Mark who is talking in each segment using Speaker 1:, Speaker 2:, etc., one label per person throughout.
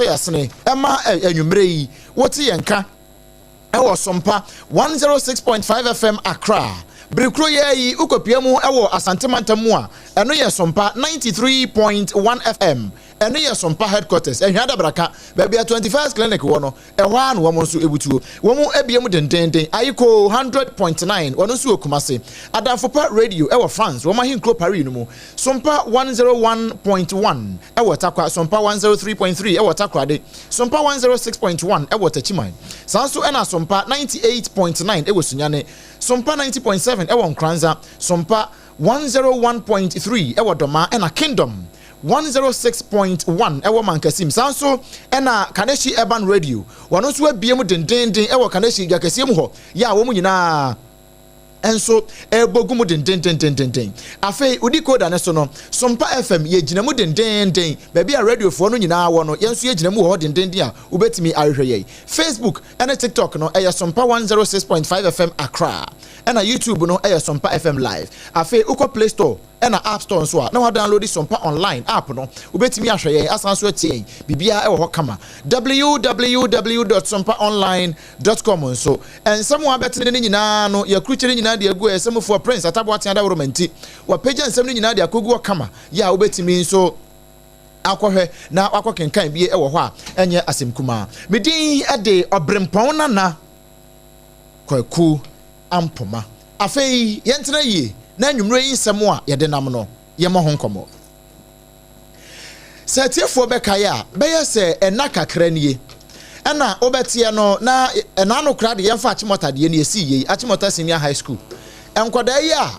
Speaker 1: yɛ sene ɛma anwummerɛ yi wote yɛn ka ɛwɔ Sompa 106.5 FM Accra. Birikuro yɛ yi wokɔpia mu ɛwɔ Asantemantam mu a, ɛno yɛ Sompa 93.1 FM. Ɛno yɛ Sompa headquarters, Ɛhwɛ Adabraka, baabi a 21st Clinic wɔ no, ɛhɔ a na wɔn nso ebutuo wɔn mu ebie mu dendenden. Ayiko 100.9, wɔn nso wɔ Kumase. Adamfopa Radio ɛwɔ France, wɔn ahenkuro Paris no mu. Sompa 101.1 ɛwɔ Takwa, Sompa 103.3 ɛwɔ Takoradi, Sompa 106.1 ɛwɔ Takyiman. Saa nso ɛna Sompa 98.9 ɛwɔ Sunyane, Sompa 90.7 ɛwɔ Nkranza, Sompa 101.3 ɛwɔ Dɔma, ɛna Kingdom 106.1 ɛwɔ Mankasim. Saa nso ɛna Kaneshi Urban Radio, wɔn nso abie mu dendenden ɛwɔ Kaneshi dwakɛseɛ mu hɔ yɛ a wɔn nyinaa nso ɛrebɔ gu mu dendendendenden. Afei odi koda ne so no, Sompa FM yɛgyina mu dendenden. Baabi a radiofoɔ no nyinaa wɔ no, yɛn nso yɛgyina mu wɔ hɔ dendenden a wobɛtumi ahwehwɛ yɛn. Facebook ɛne TikTok no ɛyɛ Sompa 106.5 FM Accra, ɛna YouTube no ɛyɛ Sompa FM Live. Afei wokɔ Play Store ɛna App Store nso a, na wadownload Sompa Online app no, wobɛtumi ahwɛ yɛn asan so atie yɛn. Biribiara ɛwɔ hɔ kama. www.sompaonline.com nso, nsɛm a abɛtene no nyinaa no, yɛkurukyere nyinaa de agu ɛsɛmfoɔ Prince Ataboate Adaworoma nti wapagya nsɛm no nyinaa de akɔgu hɔ kama yɛ a wobɛtumi nso akɔhwɛ na wakɔ kenkan bie ɛwɔ hɔ a ɛnyɛ asɛm kumaa. Medin ɛde Ɔbrempɔn Nana Kwaku Ampoma. Afei yɛntena yie na anwummerɛ yi nsɛm a yɛde nam no, yɛmmɔ ho nkɔmmɔ. Sɛ atiefoɔ bɛkaeɛ a, bɛyɛ sɛ ɛna kakra nie ɛna wobɛteɛ no na ɛna no koraa de yɛmfa Achimota deɛ no yɛsii yei, Achimota Senior High School nkwadaa yi a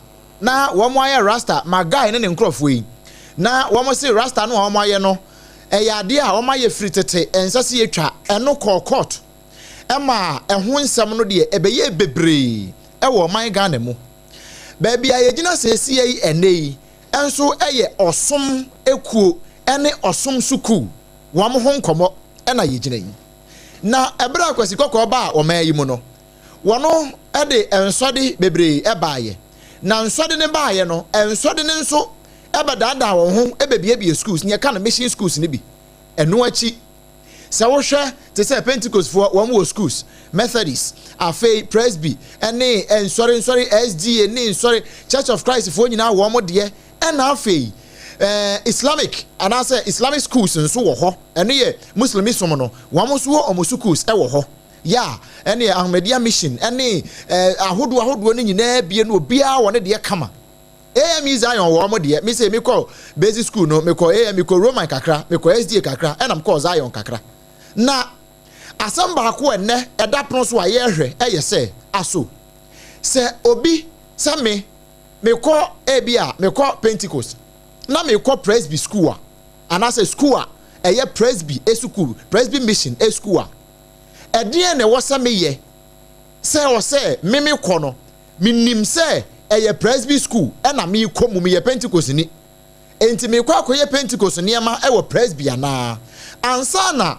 Speaker 1: na wɔn ayɛ rasta magai ne ne nkurɔfoɔ yi, na wɔn se rasta no a wɔn ayɛ no ɛyɛ adeɛ a wɔn ayɛ firi tete, ɛnsa si atwa. Ɛno kɔɔ court ɛma ɛho nsɛm no deɛ ɛbɛyɛ bebree ɛwɔ ɔman Ghana mu. Baabi a yɛgyina sɛesie yi ɛnɛ yi nso ɛyɛ ɔsom ekuo ɛne ɔsom sukuu wɔn ho nkɔmɔ ɛna yɛgyina yi. Na ɛberɛ a Kwasi Kɔkɔɔ baa ɔman yi mu no, wɔn ɛde nsɔde bebree ɛbaayɛ, na nsɔde ne baayɛ no, nsɔde ne nso ɛbɛdaadaa wɔn ho ɛbɛbiebie schools ne yɛka no mission schools ne bi. Ɛno akyi, sɛ wohwɛ te sɛ Pentecostfoɔ, wɔn wɔ schools, Methodist, afei Presby ɛne nsɔre nsɔre SDA ne nsɔre Church of Christ foɔ nyinaa wɔn deɛ, ɛna afei Islamic anaasɛ Islamic schools nso wɔ hɔ. Ɛno yɛ Muslim som no, wɔn nso wɔ wɔn schools ɛwɔ hɔ ya. Ɛne Ahmadiyya Mission ɛne ahodoɔ ahodoɔ no nyinaa bie no, obiara wɔ ne deɛ kama. AME Zion wɔ wɔn deɛ. Mi sɛ mi kɔ basic school no, mi kɔ AME, kɔ Roman kakra, mi kɔ SDA kakra, ɛna mi kɔ Zion kakra. Na asɛm baako ɛnɛ ɛda pono so a yɛrehwɛ ɛyɛ sɛ, aso sɛ obi sɛ me mekɔ ebi a mekɔ Pentecost na mekɔ Presby school a, anaasɛ school a ɛyɛ Presby esukuu, Presby Mission esukuu a, ɛdeɛn na ɛwɔ sɛ meyɛ sɛ ɔsɛ meme kɔ no, menim sɛ ɛyɛ Presby school ɛna mekɔ mu, meyɛ Pentecost ni, enti mekɔ akɔyɛ Pentecost nneɛma ɛwɔ Presby anaa? Ansa na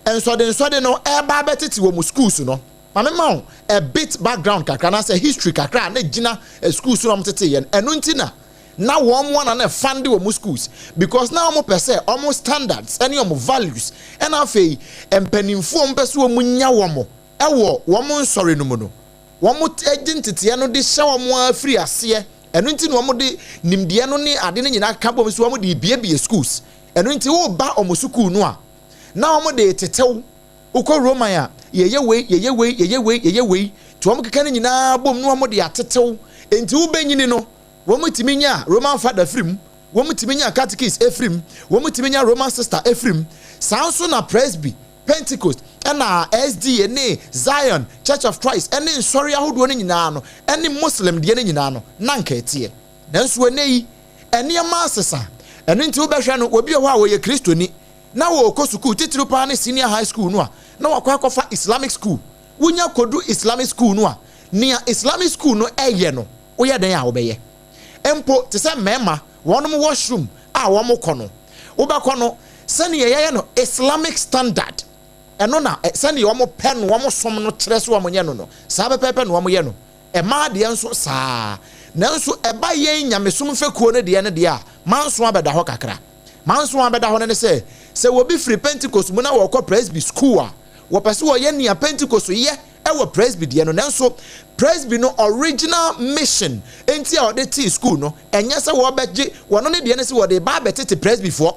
Speaker 1: nsɔde nsɔde no ɛba abɛtete wɔ mu schools no, maame ma wo a bit background kakra na history kakra na gyina schools no a wɔtete yɛn. Ɛno nti na wɔn mu ana na fund wɔ mu schools because na wɔn pɛ sɛ wɔn standards ɛne wɔn values, ɛna afei mpanimfoɔ wɔn pɛ sɛ wɔn nya wɔn ɛwɔ wɔn nsɔre no mu no, wɔn gye nteteɛ no de hyɛ wɔn afiri aseɛ. Ɛno nti na wɔn de nimdeɛ no ne ade no nyinaa ka bɔ mu so wɔn de biebie schools. Ɛno nti wɔreba wɔn sukuu no a, na wɔn de tetew wokɔ Roman a, yɛyɛ wei, yɛyɛ wei, yɛyɛ wei, yɛyɛ wei, nti wɔn keka no nyinaa bom na wɔn de atetew. Nti wobɛnyini no, wɔn tumi nya Roman father firi mu, wɔn tumi nya catechist efiri mu, wɔn tumi nya Roman sister efiri mu. Saa nso na Presby, Pentecost, ɛna SDA ne Zion, Church of Christ ɛne nsɔre ahodoɔ no nyinaa no ɛne Muslim deɛ no nyinaa no na nka ɛteɛ. Nanso ɛnɛ yi nneɛma asesa. Ɛno nti wobɛhwɛ no, obi wɔ hɔ a wɔyɛ Kristoni na wɔrekɔ sukuu titiri paa ne senior high school no a, na wakɔ akɔfa Islamic school. Wonya kɔdu Islamic school no a, nea Islamic school no ɛyɛ no, woyɛ den a wobɛyɛ mpo te sɛ mmarima wɔn washroom a wɔn kɔ no, wobɛkɔ no sɛnea yɛyɛ no Islamic standard, ɛno na sɛnea wɔn pɛ no, wɔn som no kyerɛ so wɔn yɛ no saa pɛpɛɛpɛ na wɔn yɛ no. Mmaa deɛ nso saa. Nanso ɛba yɛn nyamesom fekuo no deɛ no deɛ a, manso abɛda hɔ kakra. Manso abɛda hɔ no ne sɛ Sɛ wɔbi firi Pentecost mu na wɔkɔ Presby school a, wɔpɛ sɛ wɔyɛ nea Pentecost yɛ wɔ Presby deɛ no, nanso Presby no original mission nti a wɔde tee school no, ɛnyɛ sɛ wɔbɛgye wɔno ne deɛ no sɛ wɔde ba abɛtete Presbyfoɔ.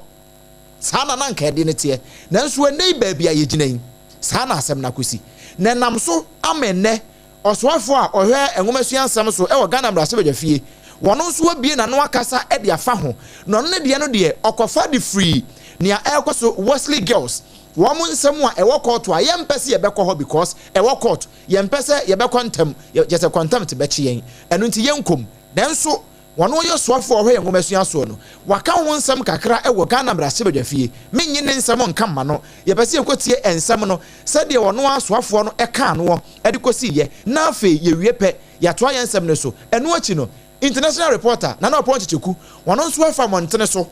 Speaker 1: Saa na na anka ɛde no teɛ. Nanso ɛnnɛ yi baabi a yɛgyina yi, saa na asɛm no akɔsi. Na ɛnam so ama ɛnnɛ ɔsoafoɔ a ɔhwɛ nwomasua nsɛm so wɔ Ghana mmarahyɛbadwafie, wɔno nso abue n'ano akasa de afa ho. Na ɔno ne deɛ no deɛ, ɔkɔfa de firi nea ɛrekɔ so Wesley Girls, wɔn nsɛm a ɛwɔ kɔɔto a yɛmpɛ sɛ yɛbɛkɔ hɔ because ɛwɔ court, yɛmpɛ sɛ yɛbɛkɔ ntɛm, kyerɛ sɛ contempt bɛkye yɛn, ɛno nti yɛnkɔ mu. Nanso Wɔn a ɔyɛ soafoɔ a ɔhwɛ yɛn nwomasua soɔ no, waka ho nsɛm kakra wɔ Ghana mmarahyɛbadwafie. Mennye ne nsɛm nka mma no. Yɛpɛ sɛ yɛkɔtie nsɛm no sɛdeɛ ɔno ara soafoɔ no kaa noɔ de kɔsiiɛ, na afei yɛwie pɛ, yɛatoa yɛn nsɛm no so. Ɛno akyi no, International Reporter, Nana Ɔpɔn Kyekyeku, ɔno nso afa mmɔntene so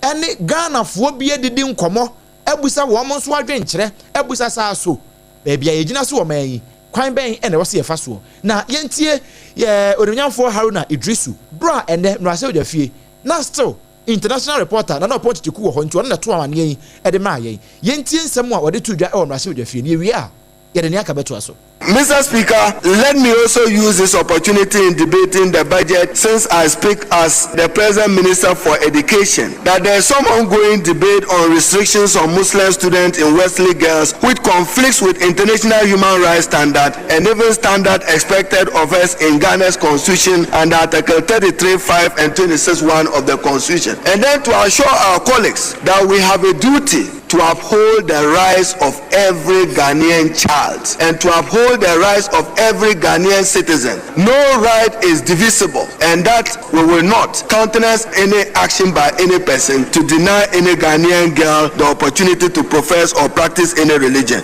Speaker 1: ne Ghanafoɔ bi adidi nkɔmmɔ abusa wɔn nso adwenkyerɛ, abusa saa so Baabi a yɛgyina so wɔ ɔman yi, kwan bɛn na ɛwɔ sɛ yɛfa soɔ? Na yɛntie yɛn Onimuonyamfoɔ Haruna Iddrisu berɛ a ɛnnɛ mmarahyɛbadwafie na still International Reporter Nana Ɔpɔn Kyekyeku wɔ hɔ nti ɔno na ɛtoo amaneɛ yi de maa yɛn. Yɛntie nsɛm a ɔde too dwa wɔ mmarahyɛbadwafie no, yɛwie a yɛde nea aka bɛtoa so.
Speaker 2: Mr. Speaker, let me also use this opportunity in debating the budget since I speak as the present Minister for Education that there is some ongoing debate on restrictions on Muslim students in Wesley Girls which conflicts with international human rights standard and even standard expected of us in Ghana's constitution under Article 33, 5 and 26, 1 of the constitution. And then to assure our colleagues that we have a duty to uphold the rights of every Ghanaian child and to uphold the rights of every Ghanaian citizen. No right is divisible and that we will not countenance any action by any person to deny any Ghanaian girl the opportunity to profess or practice any religion.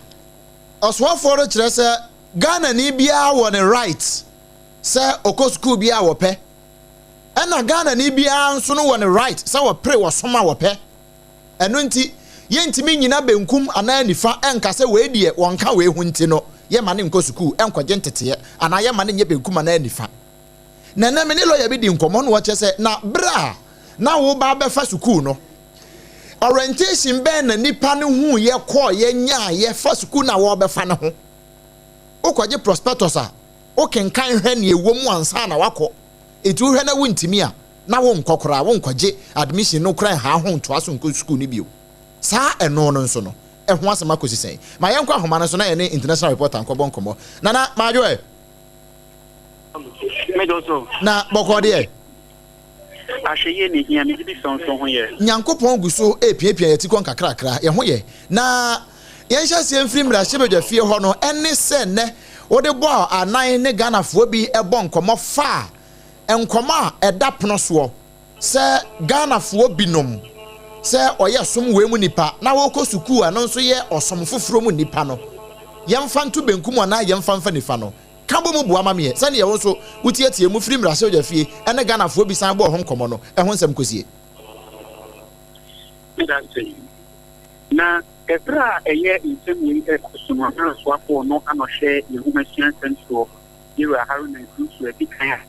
Speaker 1: Ɔsoafoɔ no kyerɛ sɛ Ghanani biara wɔ ne right sɛ ɔkɔ sukuu biara a ɔpɛ ɛna Ghanani biara nso no wɔ ne right sɛ ɔpere ɔsom a ɔpɛ. Ɛno nti, yɛntumi nnyina benkum anaa nifa nka sɛ wei deɛ wɔnka wei ho nti no yɛmma no nkɔ sukuu nkɔgye nteteɛ anaa yɛmma no nyɛ benkum anaa nifa. Na ɛnnɛ me ne lɔya bi di nkɔmmɔ na ɔkyerɛ sɛ na berɛ a na woreba abɛfa sukuu no, orientation bɛn na nipa no huiɛ kɔeɛ nyaeɛ fa sukuu no a wɔrebɛfa no ho? Wokɔgye prospectus a, wokenkan hwɛ nea ɛwɔ mu ansa na woakɔ. Enti wohwɛ na wontumi a, na wonkɔ koraa, wonkɔgye admission no koraa nhaa ho ntoa so nkɔ sukuu no bio. Saa ɛno no nso no, ɛho asɛm akɔsi sɛn? Ma yɛnkɔ ahoma no so na yɛne international reporter nkɔbɔ nkɔmmɔ. Nana, madwo ɛ?
Speaker 3: Medɔ so.
Speaker 1: Na bɔkɔɔ deɛ?
Speaker 3: Ahwɛyie na ehia, megye di sɛ wo nso ho yɛ.
Speaker 1: Nyankopɔn gu so repiapia yɛn tikɔ nkakrakra, yɛn ho yɛ. Na yɛnhyɛ aseɛ mfiri mmarahyɛbadwafie hɔ no, ɛne sɛ nnɛ wode bɔɔ anan ne Ghanafoɔ bi bɔ nkɔmmɔ faa nkɔmmɔ a ɛda pono soɔ sɛ Ghanafoɔ binom sɛ ɔyɛ som wei mu nipa na wɔkɔ sukuu a ɛno nso yɛ ɔsom foforɔ mu nipa no, yɛmfa nto benkum anaa yɛmfa mfa nifa no. Ka bɔ mu boa ma meɛ sɛdeɛ wo nso wotiatia mu firi mmarahyɛbadwafie ne Ghanafoɔ bi san bɔɔ ho nkɔmmɔ no ɛho nsɛm kɔsie.
Speaker 3: Meda ase. Na ɛberɛ a ɛyɛ nsɛm wei rekɔ so no, na Soafoɔ no ano hwɛ yɛn nwomasua nsɛm soɔ, Yewura Haruna Iddrisu adi kan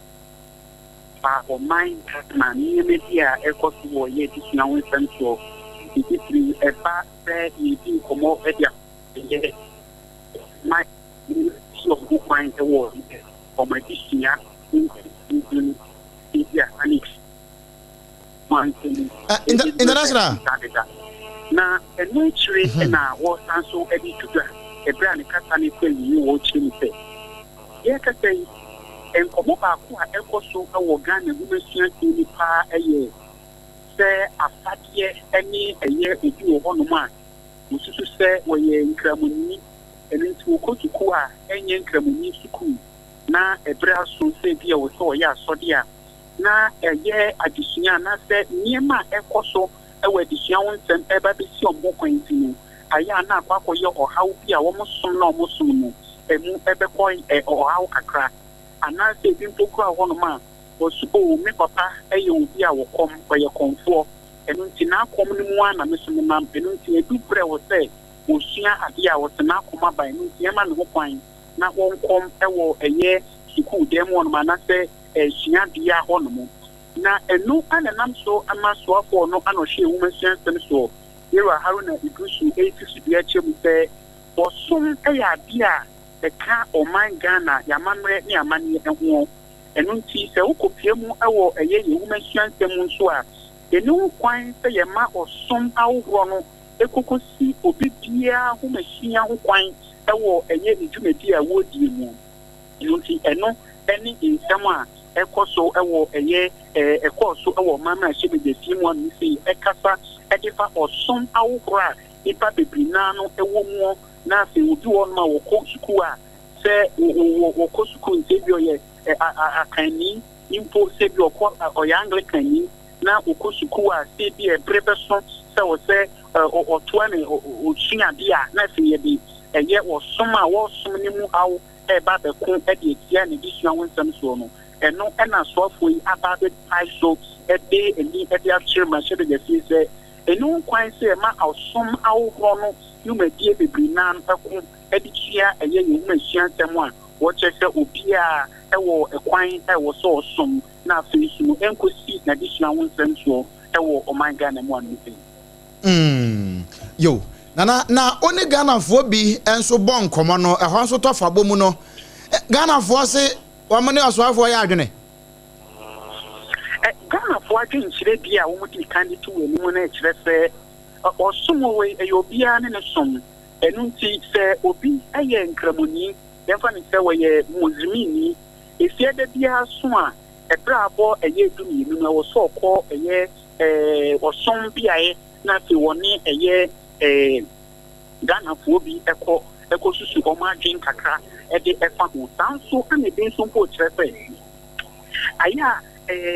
Speaker 3: afa ɔman Ghana nneɛma bi a ɛrekɔ so wɔ yɛn adesua ho nsɛm soɔ, ne titiriw ɛba sɛ yɛredi nkɔmmɔ de afa yɛn man si wɔn ho kwan wɔ wɔn adesua ho nsɛm no ebi a ne
Speaker 1: International.
Speaker 3: Na ɛno akyire mhm. na wɔsan so de to dwa ɛberɛ a ne kasa no kɔ awiei wɔ kyerɛ mu sɛ yɛrekasa yi nkɔmmɔ baako a ɛkɔ so wɔ Ghana nwomasua kuo no paa yɛ sɛ afadeɛ ne ɛyɛ obi wɔ hɔnom a wɔsusu sɛ wɔyɛ nkramoni ɛno nti wɔkɔ sukuu a ɛnyɛ nkramoni sukuu na ɛberɛ aso sɛ bi a wɔ sɛ wɔyɛ asɔde a na ɛyɛ adesua anaasɛ nneɛma a ɛkɔ so wɔ adesua ho nsɛm reba abɛsi wɔn ho kwan nti no, ayɛ a na akɔ akɔyɛ ɔhaw bi a wɔn som no a wɔsom no, ɛmu bɛkɔ ɔhaw kakra. Anaasɛ ebi mpo koraa wɔ hɔnom a, wɔse, Oh, me papa yɛ obi a ɔkɔm, ɔyɛ kɔmfoɔ, ɛno nti n'akɔm no mu ara na me nso menam, ɛno nti adu berɛ wɔ sɛ wɔsua adeɛ a, wɔse n'akɔm aba, ɛno nti yɛmma no ho kwan na wɔnkɔm wɔ ɛyɛ sukuu dan mu hɔnom anaasɛ suabea hɔnom. Na ɛno na ɛnam so ma soafoɔ no na ɔhwɛ nwomasua nsɛm soɔ, Yɛwura Haruna Iddrisu resi so dua kyerɛ mu sɛ ɔsom yɛ adeɛ a ɛka ɔman Ghana, yɛn amammerɛ ne amanneɛ ho. Ɛno nti sɛ wokɔpue mu wɔ ɛyɛ yɛn nwomasua nsɛm mu nso a, yɛnni ho kwan sɛ yɛma ɔsom ahodoɔ no kɔkɔsi obi biara nwomasua ho kwan wɔ ɛyɛ ne dwumadie a wɔredie mu. Ɛno nti ɛno ne nsɛm a ɛkɔ so wɔ ɛyɛ ɛkɔɔ so wɔ ɔman mmarahyɛbadwafie mu a mise ɛkasa de fa ɔsom ahohorɔ a nnipa bebree no ara no wɔ muɔ na afei obi wɔ hɔnom a wɔkɔ sukuu a sɛ wɔkɔ sukuu sɛ ebi ɔyɛ Akanni mpo sɛ ebi ɔkɔ ɔyɛ Anglicanni na ɔkɔ sukuu a sɛ ebi ɛbere bɛso sɛ wɔ sɛ ɔtoa ne ɔsua adeɛ a na afei yɛde ɛyɛ ɔsom a wɔresom no mu haw reba abɛko de atia n'adesua ho nsɛm soɔ no, ɛno na asoafoɔ yi aba abɛpae so de ani de akyerɛ mmarahyɛbadwafie sɛ ɛnni ho kwan sɛ yɛma ɔsom ahodoɔ no dwumadie bebree no ara ko de tua ɛyɛ yɛn nwomasua nsɛm a wɔkyerɛ sɛ obiara wɔ kwan a ɛwɔ sɛ ɔsom na afei nso no ɛnkɔsi n'adesua ho nsɛm soɔ wɔ ɔman Ghana mu ano yi.
Speaker 1: Mm, yo. Nana, na wo ne Ghanafoɔ bi nso bɔ nkɔmmɔ no, ɛhɔ nso tɔ fa bɔ mu no, Ghanafoɔ se wɔn ne ɔsoafoɔ yɛ adwene?
Speaker 3: Ghanafoɔ adwenkyerɛ bi a wɔdii kan de to wɔn anim no kyerɛ sɛ ɔsom wei ɛyɛ obiara ne ne som. Ɛno nti sɛ obi yɛ Nkramoni, yɛmfa no sɛ ɔyɛ Muslimini, efiada biara so a, ɛberɛ a abɔ ɛyɛ dumienu no, ɛwɔ sɛ ɔkɔ ɛyɛ ɔsom beaɛ na afei wɔne ɛyɛ Ghanafoɔ bi kɔ kɔsusu wɔn adwene kakra de fa ho. Saa nso na ebi nso mpo kyerɛ sɛ ayɛ a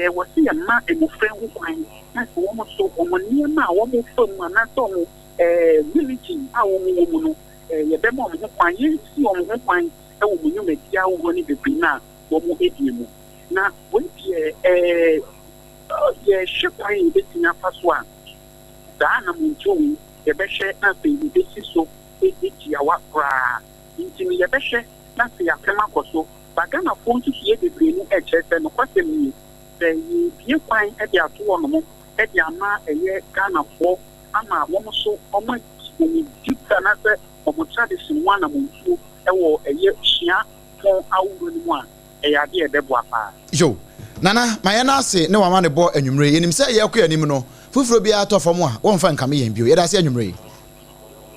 Speaker 3: ɛwɔ sɛ yɛma mmofra ho kwan na sɛ wɔn nso wɔn nneɛma a wɔfa mu anaasɛ wɔn religion a wɔwɔ mu no, yɛbɛma wɔn ho kwan, yɛnsi wɔn ho kwan wɔ wɔn nnwumadi ahodoɔ ne bebree no a wɔdie mu. Na wei deɛ yɛhwɛ kwan a yɛbɛtumi afa so a saa anammɔntuo wei yɛbɛhwɛ na afei yɛbɛsi so tiawa koraa. Nti no yɛbɛhwɛ na afei apem akɔ so. Ba Ghanafoɔ nsusuiɛ bebree no kyerɛ sɛ nokwasɛm nie, sɛ yɛrebue kwan de ato hɔnom de ama ɛyɛ Ghanafoɔ ama wɔn nso wɔadi wɔn duty anaasɛ wɔn tradition ho anammɔntuo wɔ ɛyɛ suapɔn ahodoɔ no mu a, ɛyɛ adeɛ a ɛbɛboa paa.
Speaker 1: Yo, Nana, ma yɛn ase ne w'amanebɔ anwummere yi. Yɛnim sɛ yɛrekɔ yɛn anim no, foforɔ biara tɔ fam a, wɔmfa nkame yɛn bio. Yɛda ase anwummere yi.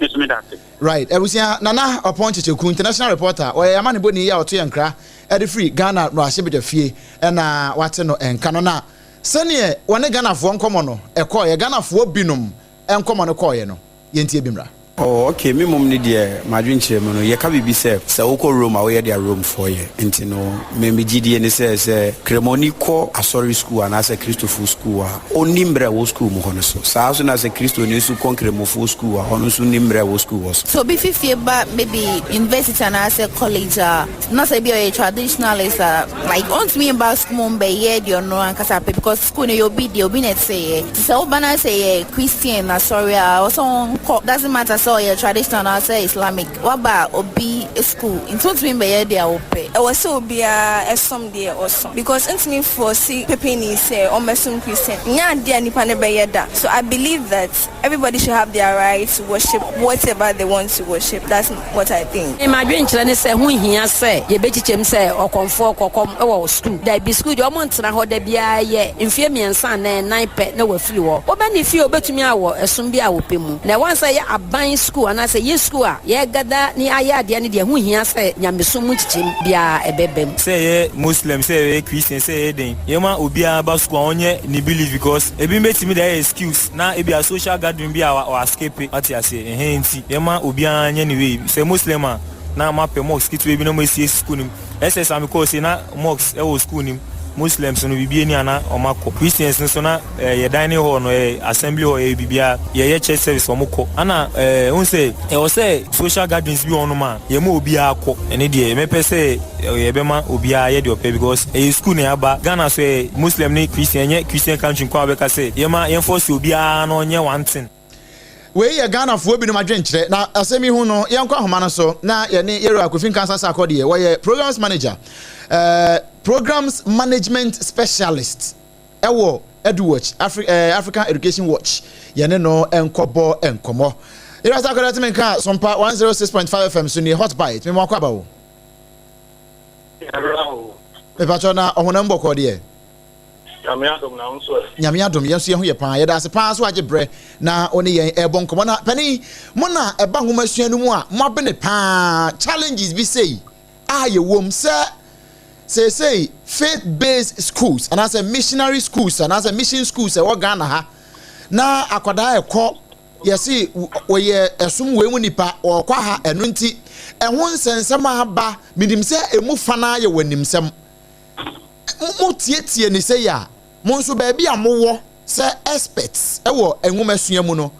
Speaker 3: Me nso meda ase.
Speaker 1: Right, abusua, Nana Ɔpɔn Kyekyeku, international reporter, ɔyɛ yɛn amanebɔni yi a ɔto yɛn nkra de firi Ghana mmarahyɛbadwafie na wate no nka no. Na sɛdeɛ wɔne Ghanafoɔ nkɔmmɔ no kɔeɛ, Ghanafoɔ binom nkɔmmɔ no kɔeɛ no, Yɛntie bi mmra.
Speaker 4: Oh ok, me mmom ne deɛ m'adwenkyerɛ mu no, yɛka biribi sɛ, sɛ wokɔ Rome a woyɛ deɛ Romefoɔ yɛ. Nti no, me me gyidie ne sɛ, sɛ Kramoni kɔ asɔre sukuu anaasɛ Kristofo sukuu a, ɔnni mmara a ɛwɔ sukuu mu hɔ no so. Saa ara nso na sɛ Kristoni nso kɔ Nkramofoɔ sukuu a, ɔno nso nni mmara a ɛwɔ sukuu hɔ so.
Speaker 5: Sɛ obi fi fie ba maybe university anaasɛ college a, na sɛ ebia ɔyɛ traditionalist a, like ɔntumi mba school mu mbɛyɛ deɛ ɔno ankasa pɛ because school no yɛ obi deɛ, obi na ɛteeɛ. Nti sɛ woba na sɛ yɛ Christian asɔre a, ɛwɔ sɛ ɔnkɔ, doesn't matter sɛ ɔyɛ traditional anaasɛ Islamic, woaba obi school nti wontumi mbɛyɛ deɛ wopɛ.
Speaker 6: Ɛwɔ sɛ obiara som deɛ ɔsom because ntumi nfɔɔse pepeni sɛ ɔmmɛsom Christian, nyɛ adeɛ a nipa no bɛyɛ da, so I believe that everybody should have their right to worship whatever they want to worship, that's what I think.
Speaker 7: Me m'adwenkyerɛ ne sɛ ɛho nhia sɛ yɛbɛkyekyɛm sɛ ɔkɔmfoɔ kɔkɔm wɔ sukuu. Dabi, sukuu deɛ wɔn ntena hɔ da biara yɛ mfeɛ mmiɛnsa anaa nnan pɛ na wɔafiri hɔ. Woba ne fie a wɔbɛtumi awɔ ɛsom bi a wɔpɛ mu. Na ɛwɔ sɛ ɛyɛ aban sukuu anaasɛ ɛyɛ sukuu a yɛgada ne ayɛ adeɛ no deɛ ɛho nhia sɛ nyamesom mu nkyekyɛm biara ɛbɛba mu.
Speaker 8: Sɛ ɛyɛ Muslim, sɛ ɛyɛ Christian, sɛ ɛyɛ den, yɛma obiara ba sukuu a ɔnyɛ ne belief because ebinom bɛtumi de ayɛ excuse na ebia social gathering bi a wa escape, wate aseɛ, ɛhɛn nti. Yɛma obiara nyɛ ne wei. Sɛ Muslim a, na moapɛ mosque ketewa bi na moasiesie school no mu. SS a mekɔɔ sei na mosque wɔ school no mu. Muslims no biribi ani a na wɔakɔ. Christians no nso na yɛ dining hall no ɛyɛ assembly hall yɛyɛ biribiara. Yɛyɛ church service wɔkɔ. Ɛna wohu sɛ ɛwɔ sɛ social gatherings bi wɔ hɔnom a yɛma obiara kɔ. Ɛno deɛ mɛpɛ sɛ yɛbɛma obiara ayɛ deɛ ɔpɛ because ɛyɛ school na yɛaba. Ghana nso ɛyɛ Muslim ne Christian ɛnyɛ Christian country nko a wobɛka sɛ yɛma yɛnforce obiara na ɔnyɛ one thing.
Speaker 1: Wei yɛ Ghanafoɔ binom adwenkyerɛ. Na asɛm yi ho no, yɛnkɔ ahoma no so na yɛne Yɛwura Kofi Nkansah Sarkor deɛ, wɔyɛ Programs Manager, eh, Programs Management Specialist ɛwɔ EduWatch, Afri eh, African Education Watch, yɛne no nkɔbɔ nkɔmmɔ. Yɛrɛ sa akɔda tumi nka Sompa 106.5 FM so nie Hot Bite, mema wakɔ aba o. Mepatwɔ na ɔhonam bɔkɔɔ deɛ.
Speaker 9: Nyame adom na wo nso ɛ?
Speaker 1: Nyame adom yɛn nso yɛn ho yɛ paa. Yɛda ase paa so agye brɛ na wo ne yɛn ɛrebɔ nkɔmmɔ. Na panin, mo na ɛba nwoma sua no mu a moabene paa. Challenges bi sei a yɛwom sɛ seesei faith based schools anaasɛ missionary schools anaasɛ mission schools ɛwɔ Ghana ha na akwadaa ɛkɔ yɛse wɔyɛ ɛsom wei mu nipa ɔkɔ ha ɛno nti ɛho nsɛnsɛm aba menim sɛ ɛmu fa no ayɛ wɔ animsɛm mo tietie ne sɛ yi a mo nso baabi a mowɔ sɛ experts ɛwɔ nwomasua mu no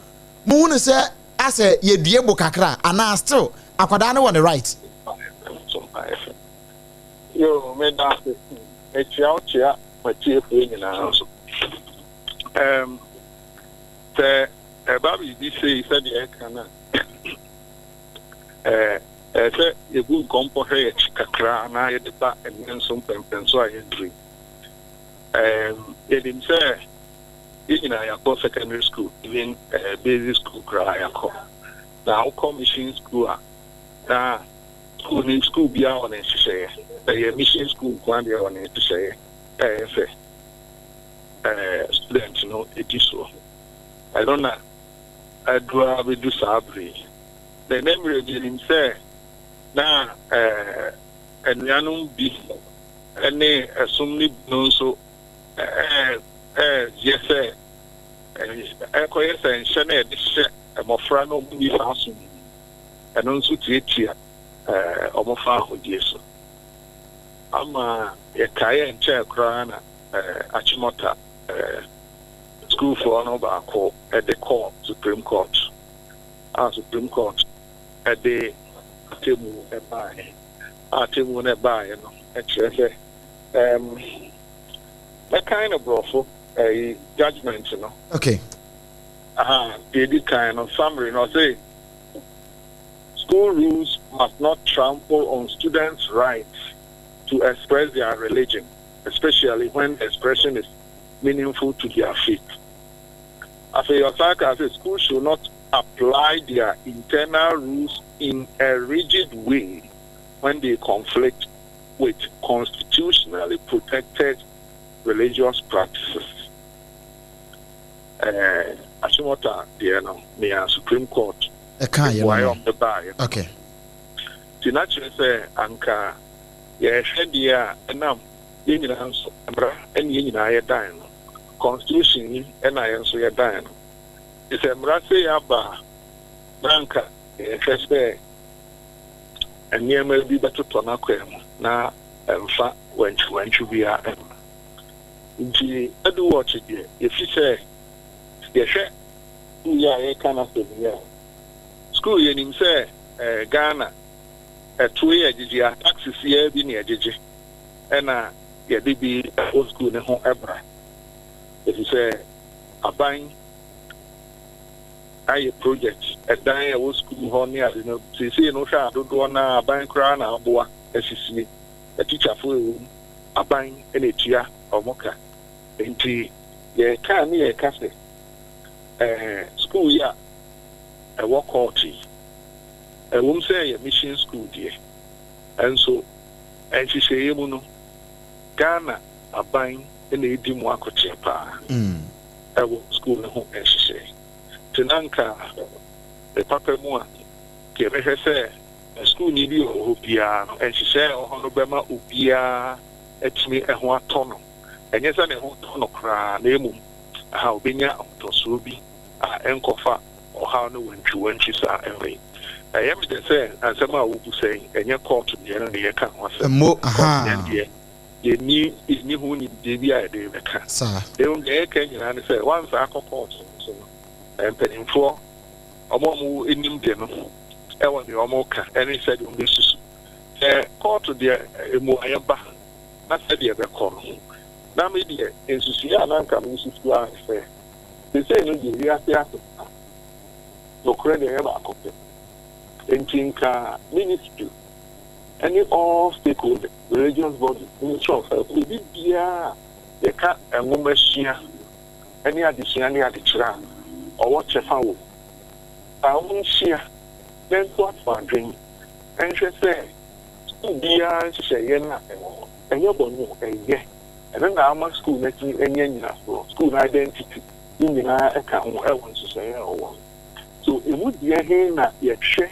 Speaker 1: mohunu sɛ asɛ yɛdue bo kakra anaa still akwadaa no wɔ ne right.
Speaker 9: Yo, meda ase. Mekyia wo kyia matiefoɔ nyinaa nso. Sɛ ɛba biribi sei sɛdeɛ ɛka no a, ɛɛ sɛ yɛbu nkɔmpɔ hwɛ yɛkyi kakra na yɛde ba ɛnnɛ nso mpɛmpɛnso a yɛduru yi. Yɛnim sɛ yɛn nyinaa yɛakɔ secondary school, even basic school koraa yɛakɔ. Na wokɔ mission school a, na school ne school biara wɔ ne nhyehyɛeɛ. Ɛyɛ mission school nko ara deɛ wɔ ne nhyehyɛeɛ ɛyɛ sɛ student no di soɔ. Ɛno na aduru ara bɛdu saa bere yi. Na ɛnɛ mmerɛ bi yɛnim sɛ na anuanom bi ne ɛsom no bi no nso ɛɛyɛ sɛ ɛkɔyɛ sɛ nhyɛ no a yɛde hyɛ mmɔfra no ɔmo nni saa som yi, ɛno nso tiatia ɔmo fa ahodie so. Ama yɛkaeɛ nkyɛɛ koraa na Achimota sukuufoɔ no baako de kɔɔ Supreme Court a Supreme Court de atemmu baeɛ. A atemmu no baeɛ no kyerɛ sɛ mɛkan no borɔfo ɛyi judgement no. Aha, deɛ edi kan no, summary no, ɔse school rules must not trample on students' rights to express their religion, especially when the expression is meaningful to their faith. Afei ɔsan kaa sɛ schools should not apply their internal rules in a rigid way when they conflict with constitutionally protected religious practices. Achimota deɛ no, nea Supreme Court
Speaker 1: ɛka yɛ
Speaker 9: mmuaeɛ
Speaker 1: no
Speaker 9: a ɔmo baeɛ no. Nti na kyerɛ sɛ anka yɛhwɛ deɛ a ɛnam yɛn nyinaa nso mmara ɛne yɛn nyinaa yɛdan no constitution yi ɛna yɛn nso yɛdan no. Nti sɛ mmara sei aba a, na anka yɛhwɛ sɛ nneɛma bi bɛtotɔ n'akwan mu na ɛmfa wantwiwantwi biara ɛmma. Nti EduWatch deɛ, yɛfi sɛ yɛhwɛ school yi a yɛka n'asɛm yi a, school yɛnim sɛ Ghana ɛto yɛ gyegye a taxes yɛ bi ne yɛgyegye ɛna yɛde bi ɛwɔ school ne ho ɛbra, ɛfiri sɛ aban ayɛ project ɛdan a ɛwɔ school hɔ ne ade no. Seesei no, hwɛ a dodoɔ no aban koraa na aboa asisie. Atikyafoɔ ɛwɔ mu, aban na etua ɔmo ka. Nti yɛka ne yɛka sɛ school yi a ɛwɔ court yi, ɛwom sɛ ɛyɛ mission school deɛ, ɛnso nhyehyɛeɛ mu no, Ghana aban na edi mu akɔkyerɛ paa ɛwɔ school no ho nhyehyɛe. Nti na nka me papa mu a yɛbɛhwɛ sɛ sukuuni bi wɔ hɔ biara no, nhyehyɛe a ɛwɔ hɔ no bɛma obiara atumi ɛho atɔ no. Ɛnyɛ sɛ ne ho tɔ no koraa, na mmom aha obenya ahotɔsoɔ bi a ɛnkɔfa ɔhaw no wantwiwantwi saa ɛmma yi. Ɛyɛ me dɛ sɛ asɛm a wobu sɛ ɛnyɛ kɔɔto deɛ no ne yɛka ho asɛm.
Speaker 1: Mo
Speaker 9: Kɔɔto deɛ yɛnni ho nimdeɛ bi a yɛde bɛka.
Speaker 1: Saa.
Speaker 9: Mmom deɛ yɛka nyinaa ne sɛ wansa akɔ kɔɔto no so no, mpanimfoɔ ɔmo a ɔmo anim de no ɛwɔ deɛ ɔmo ka ɛne sɛdeɛ ɔmo bɛsusu. Sɛ kɔɔto deɛ mmuayɛ ba na sɛdeɛ ɛbɛkɔ no, na me deɛ nsusuiɛ a na nka mesusu ara ne sɛ seesei no deɛ wiase asesa, nokorɛ deɛ ɛyɛ baako pɛ. Nti nka ministry ɛne all stakeholders, religious bodies, Ministry of Health, biribi biara a yɛka nwoma sua. ne adesua ne adekyerɛ a, ɔwɔ kyɛfa wɔ mu. Saa wɔnhyia na ntoatoa adwene nhwɛ sɛ sukuu biara nhyehyɛeɛ no a ɛwɔ hɔ no, ɛnyɛ bɔne o, ɛyɛ. Ɛno na ama sukuu no atumi anya nnyinasoɔ, sukuu no identity ne nyinaa ka ho wɔ nhyehyɛeɛ a ɛwɔ no. So ɛmu deɛ he na yɛhwɛ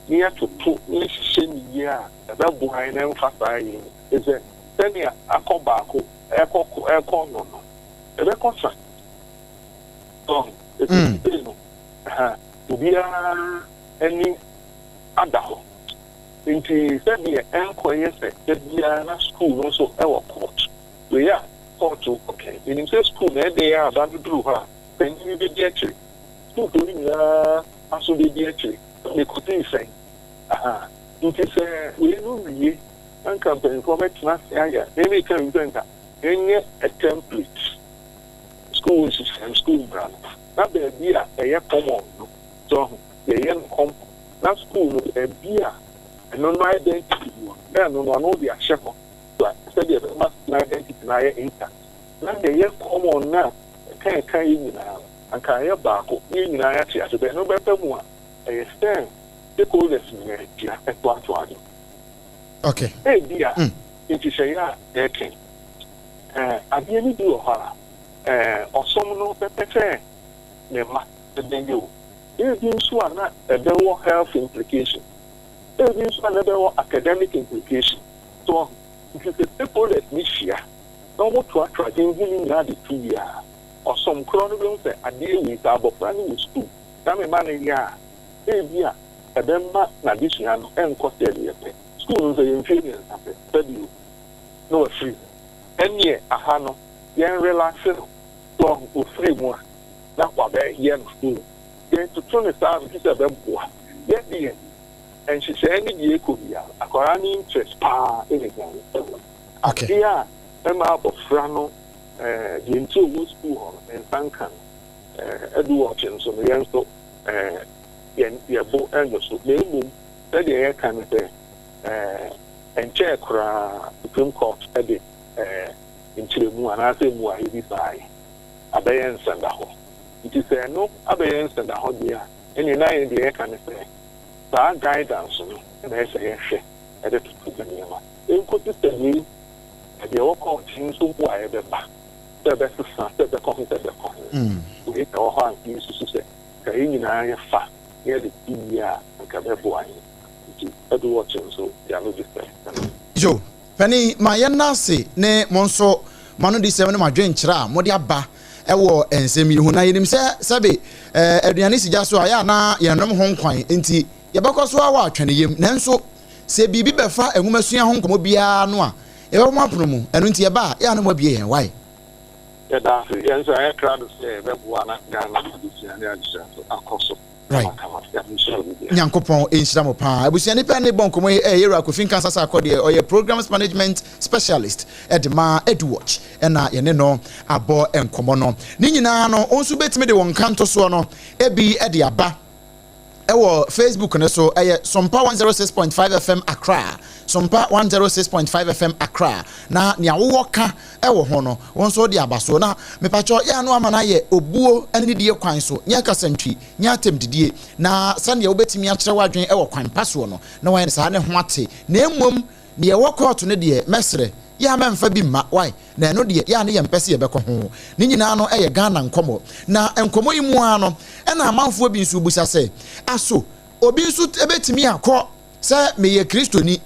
Speaker 9: na yɛtoto na yɛhyehyɛ no yie a, ɛbɛboa yɛn na ɛmfa saa yɛ mu. Ɛfiri sɛ sɛnea akɔ baako ɛrekɔ ɛrekɔ no no, ɛbɛkɔ sa. So, ɛfiri sei no, ha, obiara ani ada hɔ. Nti sɛdeɛ ɛnkɔyɛ sɛ da biara na sukuu no nso wɔ court. Wei a court okay, menim sɛ sukuu no ɛdeɛn a aba no duru hɔ a, panin bi bɛdi akyire. Sukuufoɔ no nyinaa aso bɛdi akyire. Mekɔdii sɛn? Aha. Nti sɛ wei no wie na nka mpanimfoɔ bɛtena ase ayɛ a, me meka bi sɛ nka yɛnyɛ a template, sukuu nhyehyɛe, sukuu mmara no, na baabi a ɛyɛ common no, so ahu, yɛyɛ no common, na sukuu no baabi a ɛno no identity wɔ no, na ɛno no ano de ahyɛ hɔ, so a, sɛdeɛ ɛbɛma sukuu no identity no ayɛ intact. Na deɛ ɛyɛ common no a ɛka ɛka yɛn nyinaa no, anka ayɛ baako na yɛn nyinaa yɛate ase. Bɛn no bɛba mu a, ɛyɛ sɛ stakeholders nyinaa hyia toatoa so.
Speaker 1: Okay.
Speaker 9: Ebia nhyehyɛeɛ a yɛreka yi, adeɛ no bi wɔ hɔ a, ɔsom no bɛpɛ sɛ ne mma bɛyɛ o. Ebi nso a na ɛbɛwɔ health implication. Ebi nso a na ɛbɛwɔ academic implication. So wahu? Nti sɛ stakeholders no hyia na wɔtoatoa adwene ho no nyinaa de to wie a, ɔsom korɔ no bɛhu sɛ adeɛ wei, sɛ abɔfra no wɔ sukuu na mema no yɛ a, ebia ɛbɛma n'adesua no nkɔ sɛdeɛ yɛpɛ. Sukuu no nso ɛyɛ mfeɛ mmiɛnsa pɛ, sɛdeɛ na wafiri mu. Ɛnneɛ aha no, yɛn relaxe no, so wahu, ɔfiri mu a, na wabɛyɛ no full. Yɛntoto no saa a, mefiri sɛ ɛbɛboa. Yɛ deɛ, nhyehyɛeɛ ne deɛ ɛkɔ biara no, akwadaa no interest pa ara na ɛhia no. Ɛwɔ adeɛ a ɛma abɔfra no, deɛ nti ɔwɔ sukuu hɔ no, ne nsa nka no. Ɛdu ɔkye nso no, yɛn nso yɛn yɛn bo nnwo so. Na mmom, sɛdeɛ yɛka ne sɛ, ɛnkyɛɛ koraa Supreme Court de nkyerɛmu anaasɛ mmuaeɛ bi baeɛ. Abɛyɛ nsɛndahɔ. Nti sɛ ɛno abɛyɛ nsɛndahɔ deɛ a, ɛnneɛ na yɛn deɛ yɛka ne sɛ, saa guidance no na ɛsɛ sɛ yɛhwɛ de toto nneɛma. Ɛnkɔsi sɛ wei, deɛ ɛwɔ court yi nso mmuaeɛ bɛba, sɛ ɛbɛsesa, sɛ ɛbɛkɔ he, sɛ ɛbɛkɔ he. Wei na ɛwɔ hɔ a anka yɛsusu sɛ, nka yɛn nyinaa yɛfa na yɛde to yie a, anka ɛbɛboa yɛn. Nti Eduwatch nso de ano di sɛ ɛno.
Speaker 1: Yo, panin, ma yɛnna ase ne mo nso mo anodisɛm ne mo adwenkyerɛ a mode aba wɔ nsɛm yi ho. Na yɛnim sɛ sɛbe aduane si gya so a, ɛyɛ a na yɛnnom ho nkwan, enti yɛbɛkɔ so ara wɔ atwɛneyam. Nanso sɛ biribi bɛfa nwomasua ho nkɔmmɔ biara ano a, yɛbɛbɔ mo apono mu. Ɛno nti yɛba a, yɛ a na moabue yɛn. Wai?
Speaker 9: Yɛda ase. Yɛn nso yɛayɛ krado sɛ yɛbɛboa na Ghana adesua ne adesua nso akɔ so kamakama. Nyame nhyira obi biara.
Speaker 1: Nyankopɔn nhyira mo paa. Abusua nipa ne bɔ nkɔmɔ yi ɛyɛ Yɛwura Kofi Nkansah Sarkor deɛ ɔyɛ Programs Management Specialist ɛde ma Eduwatch ɛna yɛne no abɔ nkɔmɔ no. Ne nyinaa no wo nso wobɛtumi de wo nkantosoɔ no ɛbi ɛde aba. Ɛwɔ Facebook no so, ɛyɛ Sompa 106.5 FM Accra, Sompa 106.5 FM Accra, na nea wowɔ ka wɔ ho no, wo nso wode aba so. Na mepakyɛw, yɛ a na wama no ayɛ obuo ne nidie kwan so, nyɛ kasantwi, nyɛ atɛmdidie, na sɛnea wobɛtumi akyerɛ w'adwene wɔ kwan pa soɔ no, na wayɛ no saa ne ho ate. Na mmom, nea ɛwɔ kɔɔto no deɛ, mɛsrɛ, yɛ a mɛmfa bi mma, wai? Na ɛno deɛ, yɛ a ne yɛmpɛ sɛ yɛbɛkɔ ho. Ne nyinaa no yɛ Ghana nkɔmmɔ. Na nkɔmmɔ yi mu ara no, ɛna amanfoɔ bi nso bisa sɛ, Aso obi nso bɛtumi akɔ sɛ meyɛ Kristoni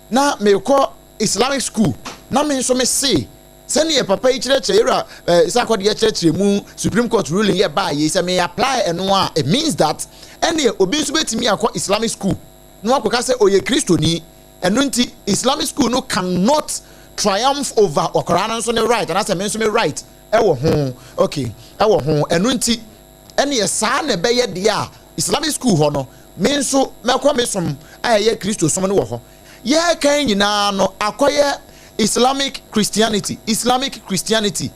Speaker 1: na merekɔ Islamic school na me nso mese sɛdeɛ papa yi kyerɛkyerɛ, Yɛwura eh, Sarkodie kyerɛkyerɛ mu Supreme Court ruling yɛ baa yei sɛ me apply ɛno a, it means that ɛneɛ obi nso bɛtumi akɔ Islamic school na wakɔka sɛ ɔyɛ Kristoni. Ɛno nti Islamic school no can not triumph over ɔkwadaa no nso ne right anaasɛ me nso me right ɛwɔ ho okay ɛwɔ ho ɛno nti ɛneɛ saa na ɛbɛyɛ deɛ a Islamic school hɔ no me nso mɛkɔ me som a ɛyɛ Kristo som no wɔ hɔ yɛreka yi nyinaa no akɔyɛ Islamic Christianity Islamic Christianity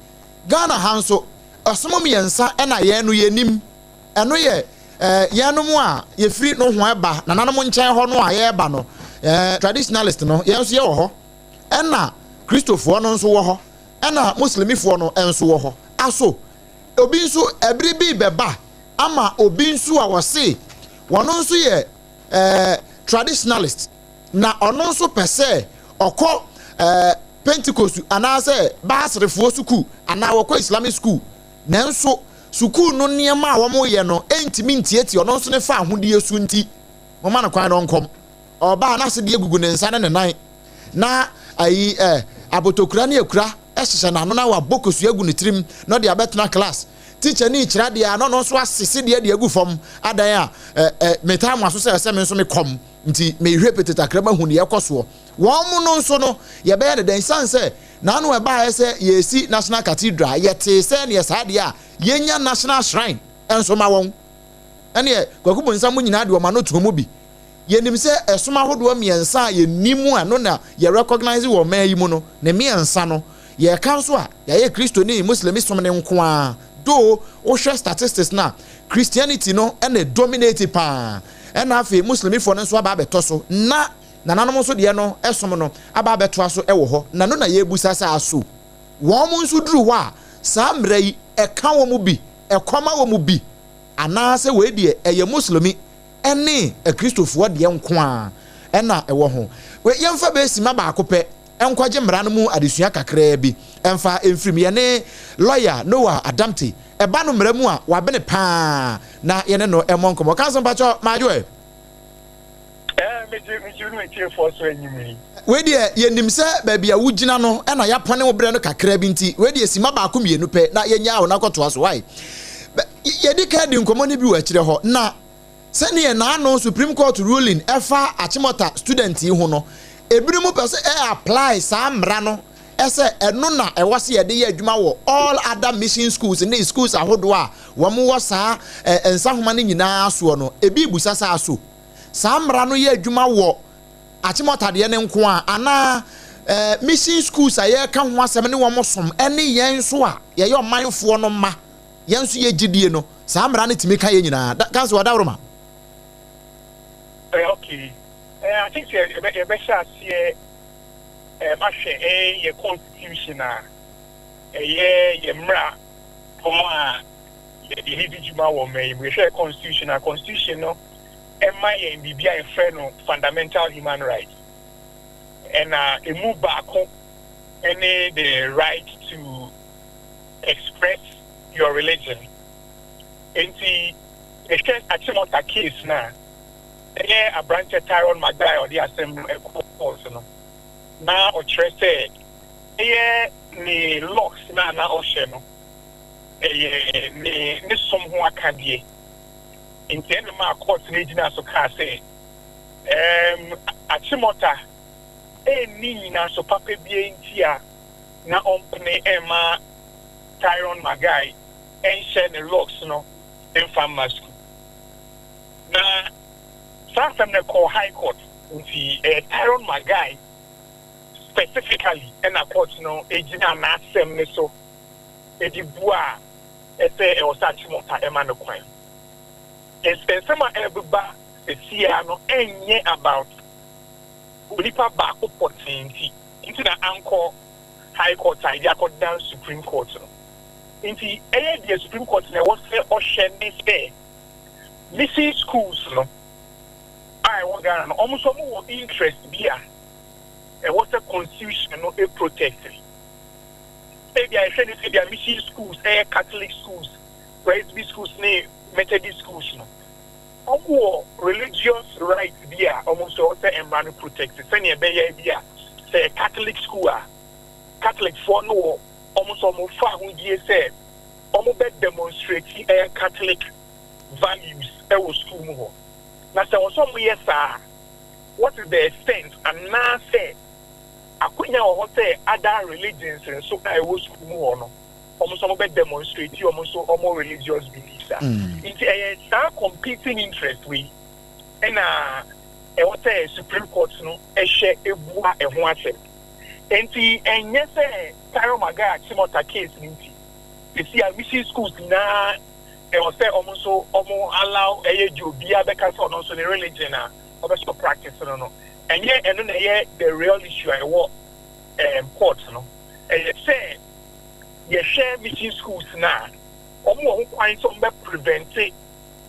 Speaker 1: Ghana ha nso ɛsom mmiɛnsa ɛna yɛn no yɛnim Ɛno yɛ eh, yɛnom a yɛfiri nohoa ɛba nananom nkyɛn hɔ no a yɛreba no, eh, traditionalist no, yɛn nso yɛwɔ hɔ, ɛna Kristofoɔ no nso wɔ hɔ, ɛna Muslimifoɔ no nso wɔ hɔ. Aso, Obi nso, ɛbere bi rebɛba ama obi nso a wɔse wɔno nso yɛ eh, traditionalist, na ɔno nso pɛ sɛ ɔkɔ eh, Pentecost anaasɛ Baaserefoɔ sukuu anaa wɔkɔ Islamic school, nanso sukuu no nneɛma a wɔyɛ no ntumi ntietie ɔno nso ne fa ahodie so nti, momma no kwan na ɔnkɔm. Ɔba a n'asedeɛ gugu ne nsa ne ne nan, na ayi eh, abotokura ne akura hyehyɛ n'ano na wabɔ kosua agu ne tirim na ɔde abɛtena class. Tikyani kyerɛ adeɛ a na ɔno nso asese deɛ de agu fam adan a eh, eh, metaa mo aso sɛ ɛsɛ me nso mekɔm nti mehwɛ pete takra mahu deɛ ɛkɔ soɔ. Wɔn mo no nso no yɛbɛyɛ no dɛn? Esiane sɛ n'ano ɛbaeɛ sɛ yɛresi National Cathedral yɛtee sɛ neɛ saa deɛ a yɛnya National Shrine nso ma wɔn. Ɛneɛ Kwaku Bonsam mo nyinaa de wɔn ano too mu bi. Yɛnim sɛ ɛsom ahodoɔ mmiɛnsa a yɛnim a ɛno na yɛ recognise wɔ ɔman yi mu no, ne mmiɛnsa no, yɛreka nso a, yɛayɛ Kristo ne Muslimi som no nko ara. Though wohwɛ statistics no a, Christianity no na ɛdominate pa ara, ɛna afei Muslimifoɔ no nso aba abɛtɔ so, na nananom nso deɛ no som no aba abɛtoa so wɔ hɔ. Na ɛno na yɛrebisa sɛ aso wɔn nso duru hɔ a, saa mmara yi ɛka wɔn bi, ɛkɔma wɔn bi, anaasɛ wei deɛ ɛyɛ Muslimi ne Akristofoɔ deɛ nko ara na ɛwɔ ho. Wei, yɛmfa bɛyɛ simma baako pɛ nkɔgye mmara no mu adesua kakraa bi mfa mfiri mu. Yɛne lɔya Noah Adamte, ɛba no mmara mu a, wabene pa ara, na yɛne no mmɔ nkɔmmɔ. Kanso mpakyɛ, madwo ɛ?
Speaker 10: Ɛɛ, megye, megye wo ne w'atiefoɔ so anwummere yi.
Speaker 1: Wei deɛ, yɛnim sɛ baabi a wogyina no na yɛapɔne wo berɛ no kakra bi nti, wei deɛ simma baako mmienu pɛ na yɛnyaa wo na kɔtoa so. Wai? Yɛdi kan di nkɔmmɔ no bi wɔ akyire hɔ, na Sɛdeɛ naano Supreme Court ruling ɛfa Achimota student yi ho no, ebinom pɛ sɛ ɛ apply saa mmara no sɛ ɛno na ɛwɔ sɛ yɛde yɛ adwuma wɔ all other mission schools ne schools ahodoɔ a wɔn wɔ saa nsahoma no nyinaa soɔ no. Ebi rebusa sɛ aso saa mmara no yɛ adwuma wɔ Achimota deɛ no nko a anaa mission schools a yɛreka ho asɛm ne wɔn som ne yɛn nso a yɛyɛ ɔmanfoɔ no mma yɛn nso yɛ gyidie no, saa mmara no tumi ka yɛn nyinaa. Da, Council Adaworoma.
Speaker 10: Eh, okay. Eh, I think sɛ yɛbɛ yɛbɛhyɛ aseɛ eh, ahwɛ eh, yɛ constitution a ɛyɛ yɛ mmara pɔn a yɛde yɛde di dwuma wɔ ɔman yi mu. Yɛhwɛ yɛ constitution a, constitution no ɛma yɛn biribi a yɛfrɛ no fundamental human rights. Ɛna emu baako ɛne the right to express your religion. Enti mehwɛ Achimota case no a, ɛyɛ aberanteɛ Tyrone Maguire a ɔde asɛm no kɔɔ court no, na ɔkyerɛ sɛ ɛyɛ ne locks no a na ɔhyɛ no, ɛyɛ ne ne som ho akadeɛ. Nti ɛna maa court no gyinaa so kaa sɛ ɛɛm Achimota ɛnni nyinaso papa biara nti a na ɔmpene mma Tyrone Maguire nhyɛ ne locks no mfa mma sukuu. Na saa asɛm no kɔɔ High Court, nti ɛyɛ Tyrone Maguire specifically na court no gyinaa n'asɛm no so de buaa sɛ ɛwɔ sɛ Achimota ma no kwan. Nsɛm a ɛreba seesei no nyɛ about onipa baako pɔtee nti. nti na ankɔ High Court a yɛde akɔdan Supreme Court no. Nti ɛyɛ deɛ Supreme Court na ɛwɔ sɛ ɔhwɛ ne sɛ mission schools no a ɛwɔ Ghana no, wɔn nso wɔn wɔ interest bi a ɛwɔ sɛ constitution no protect. Ebi a yɛhwɛ ne sɛ bi a mission schools ɛyɛ Catholic schools, Presby schools ne Methodist schools no. Wɔn wɔ religious right bi a wɔn nso ɛwɔ sɛ mmara no protect sɛnea ɛbɛyɛ bi a sɛ yɛ Catholic school a Catholic foɔ no wɔ wɔn nso wɔn fa ahodie sɛ wɔn bɛ demonstrate ɛyɛ Catholic values ɛwɔ school mu hɔ. Na sɛ wɔn nso wɔn yɛ saa a, what is the extent anaasɛ akonya wɔ hɔ sɛ other religions nso a ɛwɔ school mu hɔ no wɔn nso wɔbɛ demonstrate wɔn nso wɔn religious beliefs a. Nti ɛyɛ saa competing interest wei ɛna ɛwɔ sɛ Supreme Court no ɛhwɛ ebua ɛho asɛm. Nti ɛnyɛ sɛ Tyrone Maguire Achimota case no nti sisi a mission schools nyinaa ɛwɔ sɛ wɔn nso wɔn allow ɛyɛ gye obiara bɛka sɛ ɔno nso ne religion a ɔbɛ sɛ practice no no ɛnyɛ ɛno na ɛyɛ the real issue a ɛwɔ ɛɛm court no. Ɛyɛ sɛ yɛhwɛ mission schools no a. Wɔn wɔ ho kwan sɛ wɔn bɛ prevent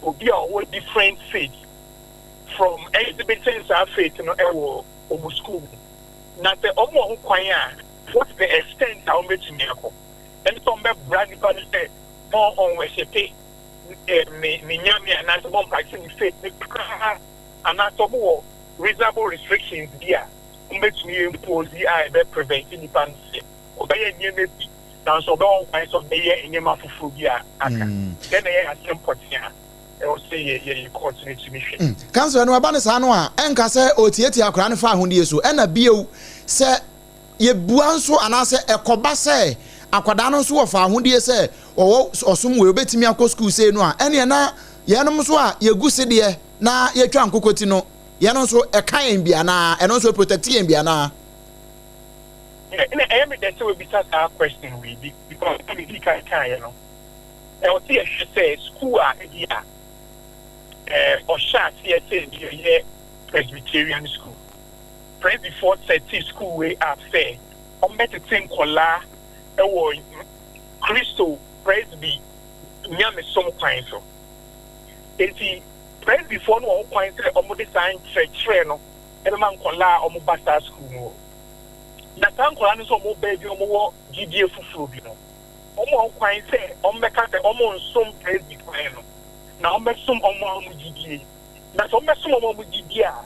Speaker 10: obi a ɔwɔ different faith from exhibiting saa faith no wɔ wɔn school mu? Na sɛ wɔn wɔ ho kwan a, what is the extent a wɔn bɛtumi akɔ? Ɛne sɛ wɔn bɛbra nipa no sɛ mɔ ɔnwɛhyepe ne ne nyame anaasɛ mɔ mpractice ne faith no koraa, anaasɛ wɔn wɔ reasonable restrictions bi a wɔn bɛtumi impose a ɛbɛ prevent nipa no sɛ ɔbɛyɛ nneɛma bi nanso ɔbɛwɔ ho kwan sɛ ɔbɛyɛ nneɛma foforɔ bi a aka. Dɛn na ɛyɛ asɛm pɔtee a ɛwɔ sɛ yɛ yɛ court no tumi hwɛ?
Speaker 1: Counsel, ɛno ɛba no saa no a, ɛnka sɛ ɔretiatia akwadaa no faahondie so. Ɛna bio, sɛ yɛbua nso anaasɛ ɛkɔba sɛ akwadaa no nso wɔ faahondie sɛ ɔwɔ ɔsom wei, ɔbɛtumi akɔ sukuu sei no a, ɛneɛ na yɛnom nso a yɛgu sedeɛ na yɛtwa nkokɔti no, yɛn nso ɛka yɛn bi anaa? Ɛno nso ɛprotɛkte yɛn bi anaa?
Speaker 10: Yeah, ɛna ɛyɛ me dɛ sɛ wabisa saa question wei bi because sɛ medii kan kaeɛ no, ɛwɔ sɛ yɛhwɛ sɛ school a ebi a eh, ɔhyɛ aseɛ sɛ ebi ɛyɛ Presbyterian school. Presbyfoɔ sɛte school wei up sɛ wɔbɛtete nkɔlaa ɛwɔ Kristo Presby nyamesom kwan so. Enti Presbyfoɔ no wɔ ho kwan sɛ wɔde saa nkyerɛkyerɛ no ɛbɛma nkɔlaa a wɔba saa school mu hɔ. Na saa nkwadaa no nso a wɔwɔ baabi a wɔwɔ gyidie foforɔ bi no, wɔwɔ ho kwan sɛ wɔbɛka sɛ wɔnsom Presby kwan no, na wɔbɛsom wɔn ara wɔn gyidie. Na sɛ wɔbɛsom wɔn ara wɔn gyidie a,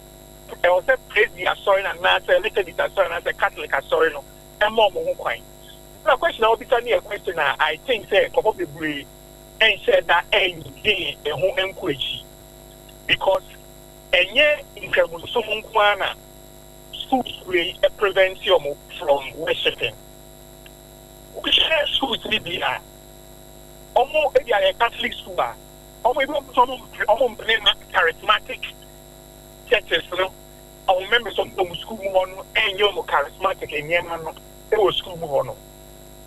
Speaker 10: ɛwɔ sɛ Presby asɔre no anaasɛ Methodist asɔre anaasɛ Catholic asɔre no ma wɔn ho kwan. Na question a wobisa no yɛ question a I think sɛ nkurɔfoɔ bebree nhyɛɛ da nndwen ɛho nkɔ akyi because ɛnyɛ Nkramosom nko ara na schools wei prevent wɔn from worshipping. Wohwɛ schools no bi a, wɔn ebi a yɛ Catholic school a, wɔn ebi wɔn nso wɔn mpene ma charismatic churches no, wɔn members wɔn wɔ school mu hɔ no ɛnyɛ wɔn charismatic nneɛma no ɛwɔ school mu hɔ no.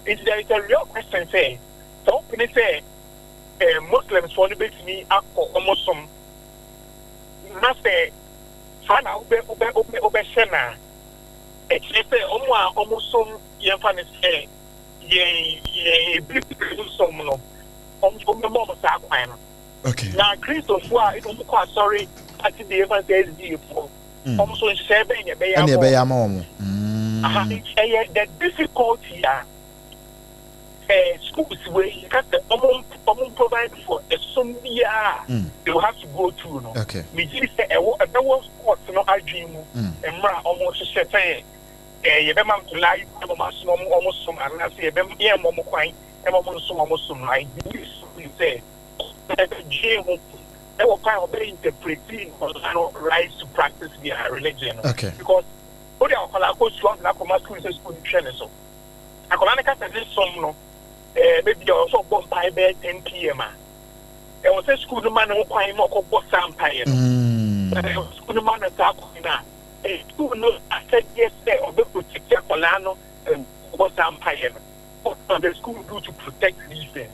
Speaker 10: Nti there is a real question sɛ, sɛ wopene sɛ eh, Muslims foɔ no betumi akɔ wɔn som na sɛ saa na wobɛ wobɛ wobɛ wobɛhyɛ no a, ɛkyerɛ sɛ wɔn a wɔsom yɛmfa no sɛ yɛn yɛn Abibirem som no, wɔn nso wɔbɛma wɔn saa kwan no.
Speaker 1: Okay.
Speaker 10: Na Kristofoɔ a ebi wɔkɔ asɔre Saturday yɛmfa no sɛ SDA foɔ, wɔn nso nhyehyɛe bɛn na ɛbɛyɛ
Speaker 1: Ɛna
Speaker 10: ama
Speaker 1: ɛbɛyɛ
Speaker 10: wɔn?
Speaker 1: ama wɔn.
Speaker 10: Aha, nti ɛyɛ the difficulty a eh, schools wei yɛka sɛ ɔmo ɔmo provide for ɛsom biara a they will have to go through no.
Speaker 1: Okay.
Speaker 10: Megye di sɛ ɛwɔ ɛbɛwɔ court no adwene mu mmerɛ a ɔmo hyehyɛ sɛ eh, yɛbɛma nkwadaa yi kwan ma ɔmo asom ɔmo ɔmo som anaasɛ yɛbɛ yɛmmɔ ɔmo kwan ma ɔmo nsom ɔmo som no. I believe strongly sɛ ɛbɛdwen ho ɛwɔ kwan a ɔbɛ interpret nkwadaa no right to practice their religion no.
Speaker 1: Okay.
Speaker 10: Because wode akwadaa kɔ sukuu ɔde no akɔma sukuu sɛ sukuu no hwɛ ne so. Akwadaa no ka sɛ ne som no, ɛɛ baabi a ɔwɔ sɛ ɔbɔ mpaeɛ bɛyɛ 10 pm a, ɛwɔ sɛ sukuu no ma ne ho kwan ma ɔkɔbɔ saa mpaeɛ no. Sɛ ɛwɔ sukuu no ma no saa kwan no a, ɛyɛ sukuu no asɛdeɛ sɛ ɔbɛ protect akwadaa no ɔbɔ saa mpaeɛ no. What does the school do to protect these things?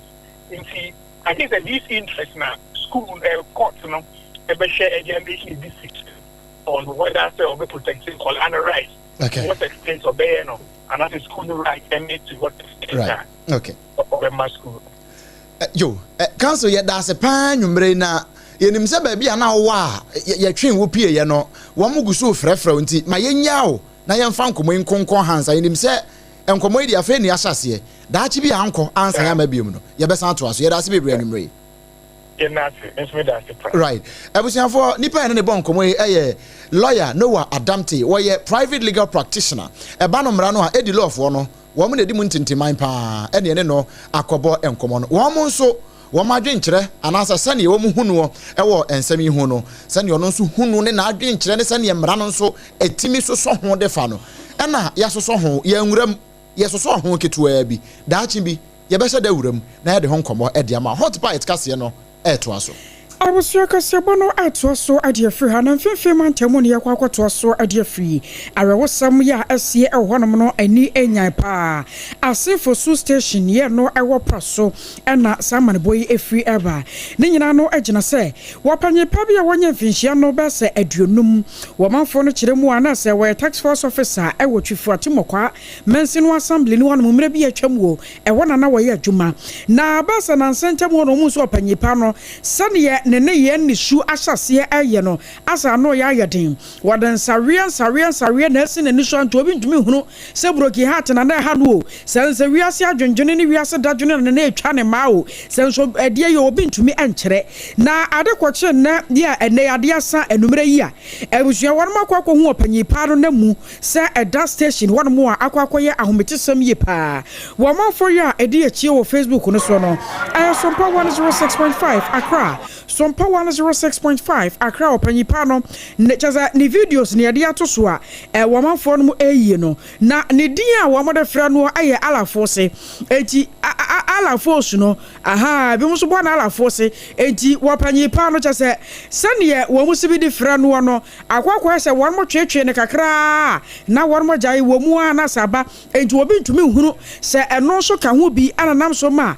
Speaker 10: Nti, I think that these interests na school uh, court no ɛbɛhwɛ ɛde amake a decision on whether sɛ ɔbɛ protect nkwadaa no right.
Speaker 1: Okay.
Speaker 10: To what extent ɔbɛyɛ no anaasɛ school no right ɛne to what extent
Speaker 1: right.
Speaker 10: a
Speaker 1: okay.
Speaker 10: ɔbɛma school.
Speaker 1: Uh, yo, uh, council yɛ daase paa nwummere na yɛnim sɛ baabi a na wowɔ a yɛtwe wo pieeɛ no wɔn gu so frɛfrɛ wo nti ma yɛnyaa wo na yɛmfa nkɔmmɔ yi nkonkɔn hansa. Yɛnim sɛ nkɔmmɔ yi deɛ afei ne yɛahyɛ aseɛ, daakye bi a ankɔ ansa yɛama biom no yɛbɛsan atoa so. Yɛda ase bebree anwummere yi.
Speaker 10: Yɛda ase, me nso meda ase paa.
Speaker 1: Right. Abusuafoɔ, nipa a yɛne ne bɔ nkɔmmɔ yi yɛ lawyer Noah Adamtey. Wɔyɛ private legal practitioner. Ɛba no mmara no a, ɛdi lawfoɔ no, wɔn na ɛdi mu ntintiman paa ɛne yɛne no akɔbɔ nkɔmmɔ no. Wɔn nso, wɔn adwenkyerɛ anaasɛ sɛdeɛ wɔn hu noɔ wɔ nsɛm yi ho no, sɛdeɛ ɔno nso hu no ne n'adwenkyerɛ ne sɛdeɛ mmara no nso ɛtumi sosɔ ho de fa no, ɛna yɛasosɔ ho, yɛn nwura mu, yɛsosɔɔ ho ketewaa bi. Daakye bi, yɛbɛhyɛ da wura mu na yɛde ho nkɔmmɔ de ama. Hot Bite kaseɛ no retoa so.
Speaker 11: Abusua kaseɛbɔ no ɛtoa so de afiri ha, na mfimfini mantam mu na yɛkɔ akɔtoa so de afiri. Awerɛhosɛm yi a asie wɔ hɔnom no ani nyan paa. Asenfo Su Station yɛ no wɔ pra so na saa amanebɔ yi firi reba. Ne nyinaa no gyina sɛ wɔpanyin pa bi a wanya mfinhyia no bɛyɛ sɛ 50. Wɔ manfoɔ no kyerɛ mu a na sɛ wɔyɛ Task Force Officer wɔ Twifo Atimɔkwaa Mansin no Assembly no hɔnom mmerɛ bi a atwam wɔ ɛhɔ na na wɔyɛ adwuma. Na bɛyɛ sɛ nansa ntam hɔ na wɔhuu sɛ ɔpanyin pa no sɛdeɛ ne nneyɛɛ ne su ahyɛ aseɛ reyɛ no asɛ ano reyɛ ayɛ den. Wɔde nsaweɛ nsaweɛ nsaweɛ na asi n'ani so a nti obi ntumi nhunu sɛ broken heart na na ɛha no o, sɛ nso wiase adwendwene ne wiase dadwene na na ɛretwa ne mmaa o, sɛ nso ɛdeɛ yi o, obi ntumi nkyerɛ. Na ade kɔkye nnɛ yi a ɛnnɛ yi adeɛ asa anwummerɛ yi a, abusua wɔnom akɔ akɔhu ɔpanyin paa no n'amu sɛ ɛda station hɔnom a akɔ akɔyɛ ahometesɛm yie paa. Wɔ amanfoɔ yi a ɛdi akyie wɔ Facebook no soɔ no, ɛyɛ Sompa 106.5 Accra, Sompa 106.5 Accra ɔpanyin paa no, ne kyerɛ sɛ ne videos na yɛde ato so a wɔ amanfoɔ no mu ɛreyie no. Na ne din a wɔde frɛ noɔ yɛ Alafose. Enti Alafose no, ahaa, ebinom nso bɔ no Alafose. Enti wɔ panyin paa no kyerɛ sɛ sɛdeɛ wɔn si bi de frɛ noɔ no, Akɔ akɔyɛ sɛ wɔn tweetwee no kakra ara na wɔn agyae wɔ mu ara na sɛ aba enti obi ntumi nhunu sɛ ɛno nso ka ho bi na nam so ma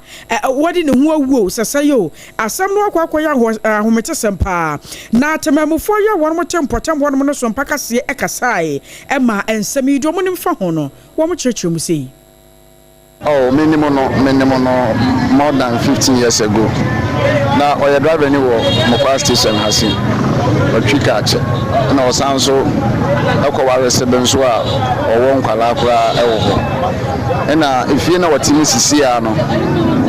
Speaker 11: wadi ne ho awu o, sɛ sɛe o. Asɛm no akɔ akɔyɛ ahometesɛm paa. Na temanmufoɔ yi a wɔn te mpɔtam hɔnom no so mpakaseɛ kasae maa nsɛm yi deɛ wɔnim fa ho no, wɔkyerɛkyerɛ mu sei.
Speaker 12: Oh me nim no me nim no more than 15 years ago na ɔyɛ driver ni wɔ Mokwa station ha se ɔtwi car kyɛ ɛna ɔsan nso ɛkɔ ware sebe nso a ɔwɔ nkwalaa koraa ɛwɔ hɔ ɛna efie na ɔte mu sisi a no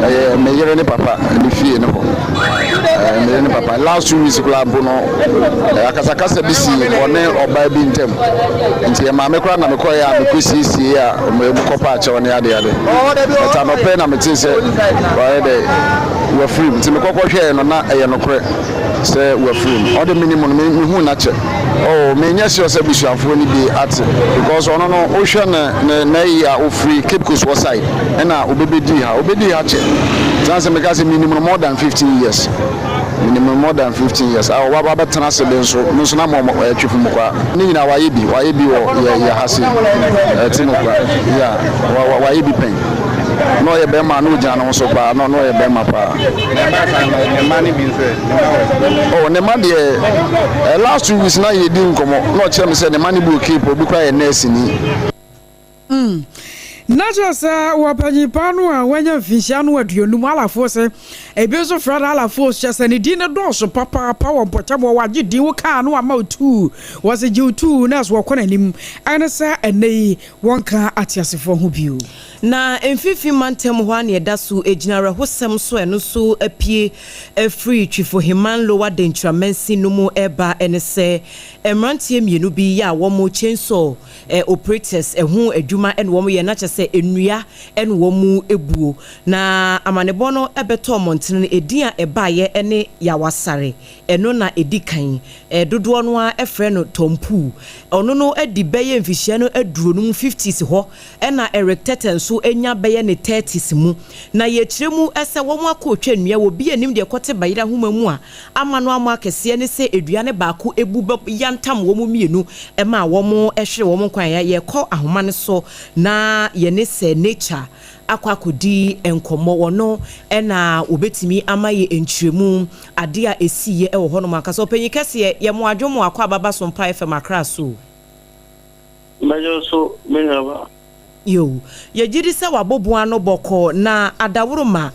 Speaker 12: ɛyɛ me yere ne papa ne fie ne hɔ ɛɛ me yere ne papa last 2 weeks koraa mpo no akasakasa bi si ɔne ɔbaa bi ntam Nti ɛmaa me koraa na mekɔeɛ a mekɔsiesiee a mekɔpaa kyɛw ne adeade. But anɔpa yi na metee sɛ wayɛ dɛ wafiri mu. Nti mekɔkɔhwɛɛ no na ɛyɛ nokorɛ sɛ wafiri mu. Ɔde menim no mehuu no akyɛ. Oh menyɛ sure sɛ abusuafoɔ no bi ate because ɔno no wohwɛ ne ne n'ayi a ɔfiri Cape Coast hɔ side ɛna ɔbɛbɛdii ha. Ɔbɛdii ha kyɛ. Nti na sɛ meka sɛ menim no more than 15 years. Menim no more than 15 years. A waba abɛtena ase de nso, me nso na mo ɛtwe fo mu kwa. Ne nyinaa wayɛ bi, wayɛ bi wɔ yɛ yɛ ha se. Ɛte mu kwa. Yeah, wa wa wayɛ bi pɛn. Na ɔyɛ bɛrima na ogyina ne ho so paa, na na ɔyɛ bɛrima paa.
Speaker 13: Na ɛba saa no, ne mma no bi nso ɛ? Ne mma wɔ?
Speaker 12: Oh, ne mma deɛ, eh, last 2 weeks na yɛdi nkɔmmɔ, na ɔkyerɛ me sɛ ne mma no bi wɔ Cape, obi koraa yɛ nurse ni.
Speaker 11: Mm. Na kyerɛ sɛ wɔ panyin paa no a wanya mfinhyia no 50, Alafoɔ sɛ ebi nso frɛ no Alafoɔ, kyerɛ sɛ ne din no dɔɔso papaapa wɔ mpɔtam hɔ, wagye din, wo kaa no ama wo tuu, wɔse gye wo tuu na ɛso wɔkɔ n'anim, ɛne sɛ ɛnnɛ yi wɔnka ateasefoɔ ho bio.
Speaker 14: Na mfimfini mantam hɔ ara na yɛda so gyina awerɛhosɛm so a ɛno nso apue afiri Twifo Heman Lower Denkyira mansin no mu reba ne sɛ mmeranteɛ mmienu bi yɛ a wɔn chainsaw operators ho adwuma na wɔn yɛ na kyerɛ sɛ nnua na wɔn buo. Na amanebɔ no bɛtɔɔ mmɔntene no, edin a ɛbaeɛ ne Yawasare, ɛno na ɛdi kan. Dodoɔ no ara frɛ no Tɔmpuu. Ɔno no adi bɛyɛ mfihyia no aduonum, fifties, hɔ, ɛna Eric Tetteh nso anya bɛyɛ ne thirties mu. Na yɛkyerɛ mu sɛ wɔn akɔtwa nnua, obi nnim deɛ ɛkɔte bayerɛ ahoma mu a ama no amoa kɛseɛ ne sɛ dua no baako bu bɛ yantam wɔn mmienu maa wɔn hwere wɔn nkwa. Yɛkɔ ahoma no so na yɛne Sir Nature akɔ akɔdi nkɔmmɔ. Ɔno na ɔbɛtumi ama yɛ nkyerɛmu adeɛ a ɛsiiɛ wɔ hɔnom ankasa. Ɔpanyin kɛseɛ, yɛ mo adwo mo akɔ aba ba Sompa FM Accra so.
Speaker 15: Mɛgye wo so, me nuabaa.
Speaker 14: Yiw, yegye di sɛ w'abobow ano bɔkɔɔ, na adaworoma.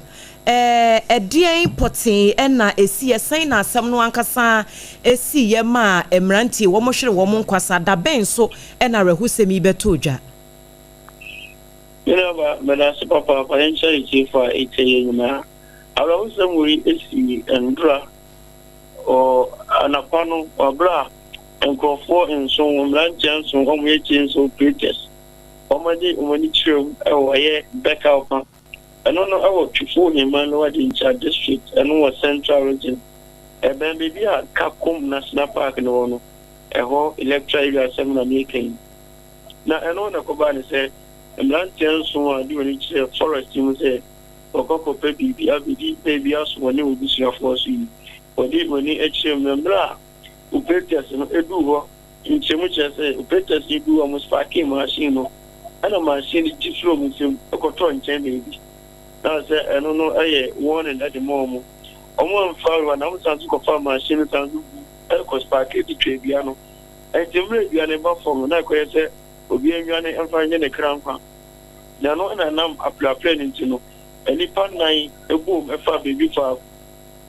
Speaker 14: Ɛɛ, ɛdeɛn pɔtee na ɛsiiɛ? Sɛn na asɛm no ankasa siiɛ maa mmeranteɛ yi wɔhweree wɔn nkwa saa? Da bɛn so na awerɛhosɛm yi bɛtɔɔ dwa?
Speaker 15: Me nuabaa, meda ase papaapa. Yɛnkyerɛ atiefo a ɛretie yɛn nyinaa. Awerɛhosɛm wei sii nnora wɔ anapa no wɔ bere a nkurɔfoɔ nson, mmeranteɛ nson, wɔyɛ chainsaw operators, wɔde wɔn ani kyerɛ mu wɔ ɛyɛ Bɛkaw fa. Ɛno no ɛwɔ Twifo Heman Lower Denkyira District, ɛno wɔ Central Region. Ɛbɛn baabi a Kakum National Park no wɔ no, ɛhɔ Electoral Area asɛm na mereka yi. Na ɛno na ɛkɔbaa ne sɛ mmeranteɛ nson a wɔde wɔn ani kyerɛɛ forest mu sɛ wɔkɔ kɔpɛ biribi abɛdi na ebi aso wɔne wɔn abusuafoɔ so yi. Wɔde wɔn ani kyerɛɛ mu, na mmerɛ a operators no duu hɔ, nkyerɛmu kyerɛ sɛ operators no duu hɔ a wɔsparkee machine no, ɛna machine no gye firii wɔn nsam kɔtɔɔ nkyɛn baabi. Na sɛ ɛno no yɛ warning de ma wɔn. Wɔn amfa hɔ na wɔsan nso kɔfaa machine no san nso gu kɔ sparkee de twaa dua no. Ɛnti mmerɛ dua no ba fam no na ɛkɔyɛ sɛ obiara nnwane mfa nnye ne kra nkwa. Na ɛno na ɛnam apreapreɛ no nti no, nnipa nnan boom faa baabi faako.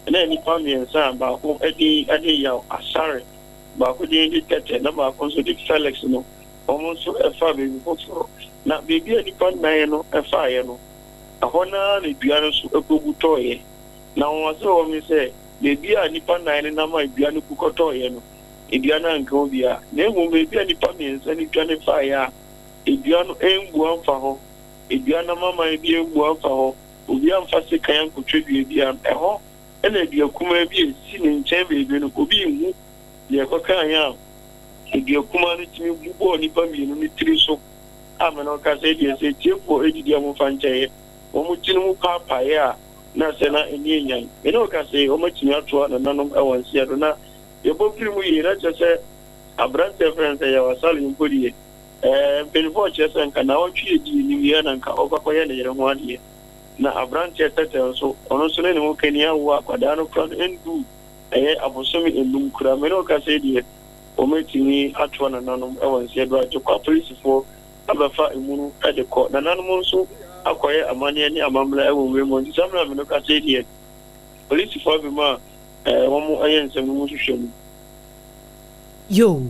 Speaker 15: Na nnipa mmiɛnsa a baako din de Yaw Asare, baako din de Tɛtɛ na baako nso de Felix no, wɔn nso faa baabi foforɔ. Na baabi a nnipa nnan no faeɛ no, ɛhɔ no ara na dua no nso kɔbu tɔeɛ. Na anwanwasɛm a ɛwɔ mu ne sɛ, baabi a nnipa nnan no nam a dua no bu kɔtɔeɛ no, dua no anka obiara. Na mmom baabi a nnipa mmiɛnsa no dwane faeɛ a dua no ammu amfa hɔ, dua no amaman bi ammu amfa hɔ, Obi amfa sekan ankotwa dua biara no, ɛhɔ na dua kumaa bi a esi ne nkyɛn baabi no, obi nhu deɛ ɛkɔkaeɛ a dua kumaa no tumi bu bɔɔ nnipa mmienu no tiri so a me no ɔka sɛ deɛ sɛ atiefoɔ redidi a wɔmfa nkyɛeɛ, wɔn ti no mu paapaeɛ a na sɛ na ani anyan. Me ne wo ka sɛ wɔatumi atoa nananom wɔ nseɛ do na yɛbɔ firi mu yie na kyerɛ sɛ aberanteɛ frɛ no sɛ Yaw Asale mpo deɛ Ɛɛ, mpanyimfo kyerɛ sɛ anka naawɔtwe a edi anim yi ara na anka ɔrekɔ akɔyɛ ne yere ho adeɛ. Na aberanteɛ Tɛtɛ nso, ɔno nso ne ne ho kani awo a akwadaa no kora no nduu ɛyɛ abosome nnum koraa. Me ne wo kasa yi deɛ, wɔatumi atoa nananom wɔ nseɛ do agye kɔ. Apolisifoɔ abɛfa emu no de kɔ. Nananom nso akɔyɛ amanneɛ ne amammerɛ wɔ nwura mu hɔ. Nti saa mmerɛ a me ne wo kasa yi deɛ, polisifoɔ aba mu a wɔyɛ nsɛm no mu nhwehwɛmu.
Speaker 14: Yoo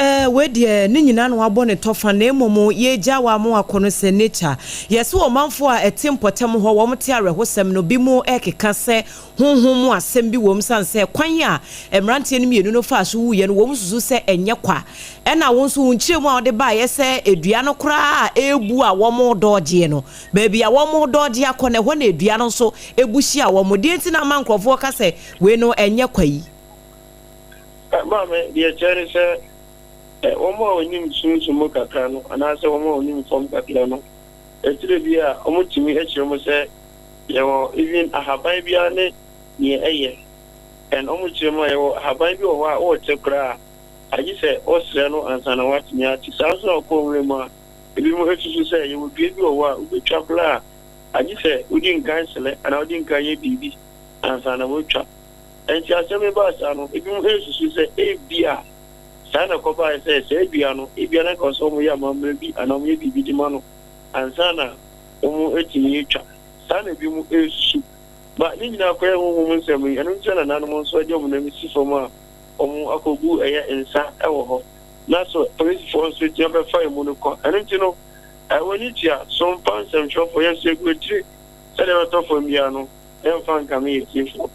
Speaker 14: eh wei deɛ ne nyinaa na wabɔ ne tɔfa na mmom yɛgya wo ama wakɔ no sɛ nature. Yɛse ɔmanfoɔ a ɛte mpɔtam hɔ wɔn te awerɛhosɛm no binom ɛkeka sɛ honhom mu asɛm bi wom sane sɛ kwan a mmeranteɛ no mmienu no faa so wuiɛ no wɔn susu sɛ ɛnyɛ kwa ɛna wo nso wo nkyerɛmu a wode baeɛ sɛ dua no koraa a ɛrebu a wɔn redɔɔgyeɛ no baabi a wɔn redɔɔgye akɔ no ɛhɔ na dua no nso bu hyia wɔn deɛ nti na ama nkurɔfoɔ ka sɛ wei no ɛnyɛ kwa yi.
Speaker 15: Maame, deɛ ɛkyerɛ ne sɛ, wɔn a wɔnim sunsum mu kakra no, anaasɛ wɔn a wɔnim fam kakra no, ɛtire bi a, wɔtumi kyerɛ mu sɛ yɛwɔ even ahaban biara ne deɛ ɛyɛ. And wɔkyerɛ mu a, yɛwɔ ahaban bi wɔ hɔ a, wɔrete koraa a, agye sɛ wosrɛ no ansa na woatumi ate. Saa nso na wokɔ nwura mu a, ebinom susu sɛ yɛwɔ dua bi wɔ hɔ a, wobɛtwa koraa a, agye sɛ wodi nkan srɛ anaa wodi nkan yɛ biribi ansa na woatwa. Enti asɛm yi baa saa no, ebinom resusu sɛ ebia saa na ɛkɔbae sɛ saa dua no, ebia na anka ɛwɔ sɛ wɔyɛ amammerɛ bi anaa wɔyɛ biribi de ma no ansa na wɔatumi atwa. Saa na ebinom resusu. Ba, ne nyinaa kɔyɛ honhom nsɛm yi, ɛno nti na nananom nso de wɔn nan si fam a wɔakɔgu ɛyɛ nsa wɔ hɔ. Na so polisifoɔ nso gyina bɛfa emu no kɔ. Ɛno nti no, wɔn ani tua. So mfa nsɛmtwerɛfoɔ, yɛn nso yɛgu akyire sɛdeɛ ɛbɛtɔ fam biara no, yɛmfa nkame yɛn atiefoɔ.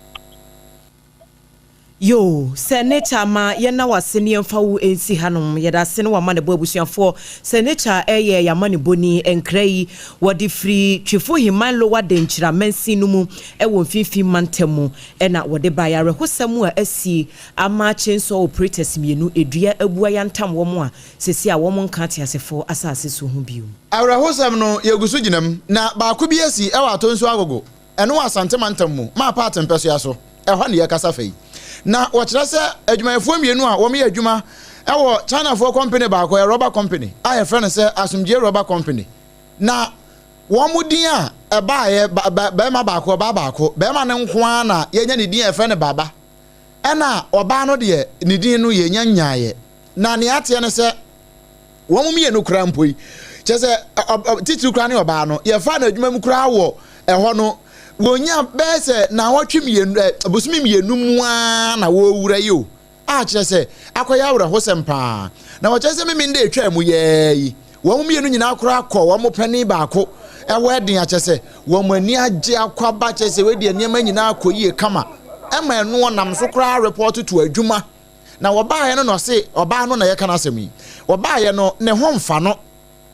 Speaker 14: Yoo sɛ nature ma yɛnna wase ne yɛnfa wo nsi hanom yɛdase ne w'amanebɔ abusuafoɔ sɛ nature ɛyɛ y'amanebɔni nkra yi wɔde firi Twifo Heman Lower Denkyira mansin no mu ɛwɔ mfinfin mantam mu ɛna wɔde baeɛ awerɛhosɛm a asie ama chainsaw operators mmienu dua abu ayantam wɔn a sɛsi a wɔn nka ateasefoɔ asase so ho bio.
Speaker 1: Awerɛhosɛm no yɛgu so gyina mu na baako bi asi ɛwɔ Atonsu Agogo. Ɛno wɔ Asante mantam mu, Maapaate mpɛsoa so. Ɛhɔ na yɛrekasa fa yi. Na wɔkyerɛ sɛ adwumayɛfoɔ mmienu a wɔyɛ adwuma wɔ Chinafoɔ kɔmpene baako, ɛyɛ rɔba kɔmpene a yɛfrɛ no sɛ Asomdwoeɛ Rɔba Kɔmpene. Na wɔn din a ɛbaeɛ, barima baako, ɔbaa baako. Barima no nko ara na yɛanya ne din a yɛfrɛ no Baba. Ɛna ɔbaa no deɛ, ne din no yɛnya nyaeɛ. Na nea ateɛ ne sɛ, wɔn mmienu koraa mpo yi, kyerɛ sɛ titiriw koraa ne ɔbaa no, yɛfaa no adwuma mu koraa wɔ ɛhɔ no, wɔnya bɛyɛ sɛ naawɔtwe mmienu ɛ bosome mmienu mu ara na wɔrewura yi o, a kyerɛ sɛ akɔyɛ awerɛhosɛm paa. Na wɔkyerɛ sɛ memenda atwaa mu yɛɛ yi, wɔn mmienu nyinaa koraa kɔ wɔn panin baako ɛwɔ ɛden akyɛ sɛ wɔn ani agye akɔ aba kyerɛ sɛ wɔadi nneɛma nyinaa kɔ yie kama ɛma ɛno ɔnam so koraa repɔto to adwuma. Na wɔbaeɛ no na ɔse, ɔbaa no na yɛka n'asɛm yi, wɔbaeɛ no ne ho mfa no,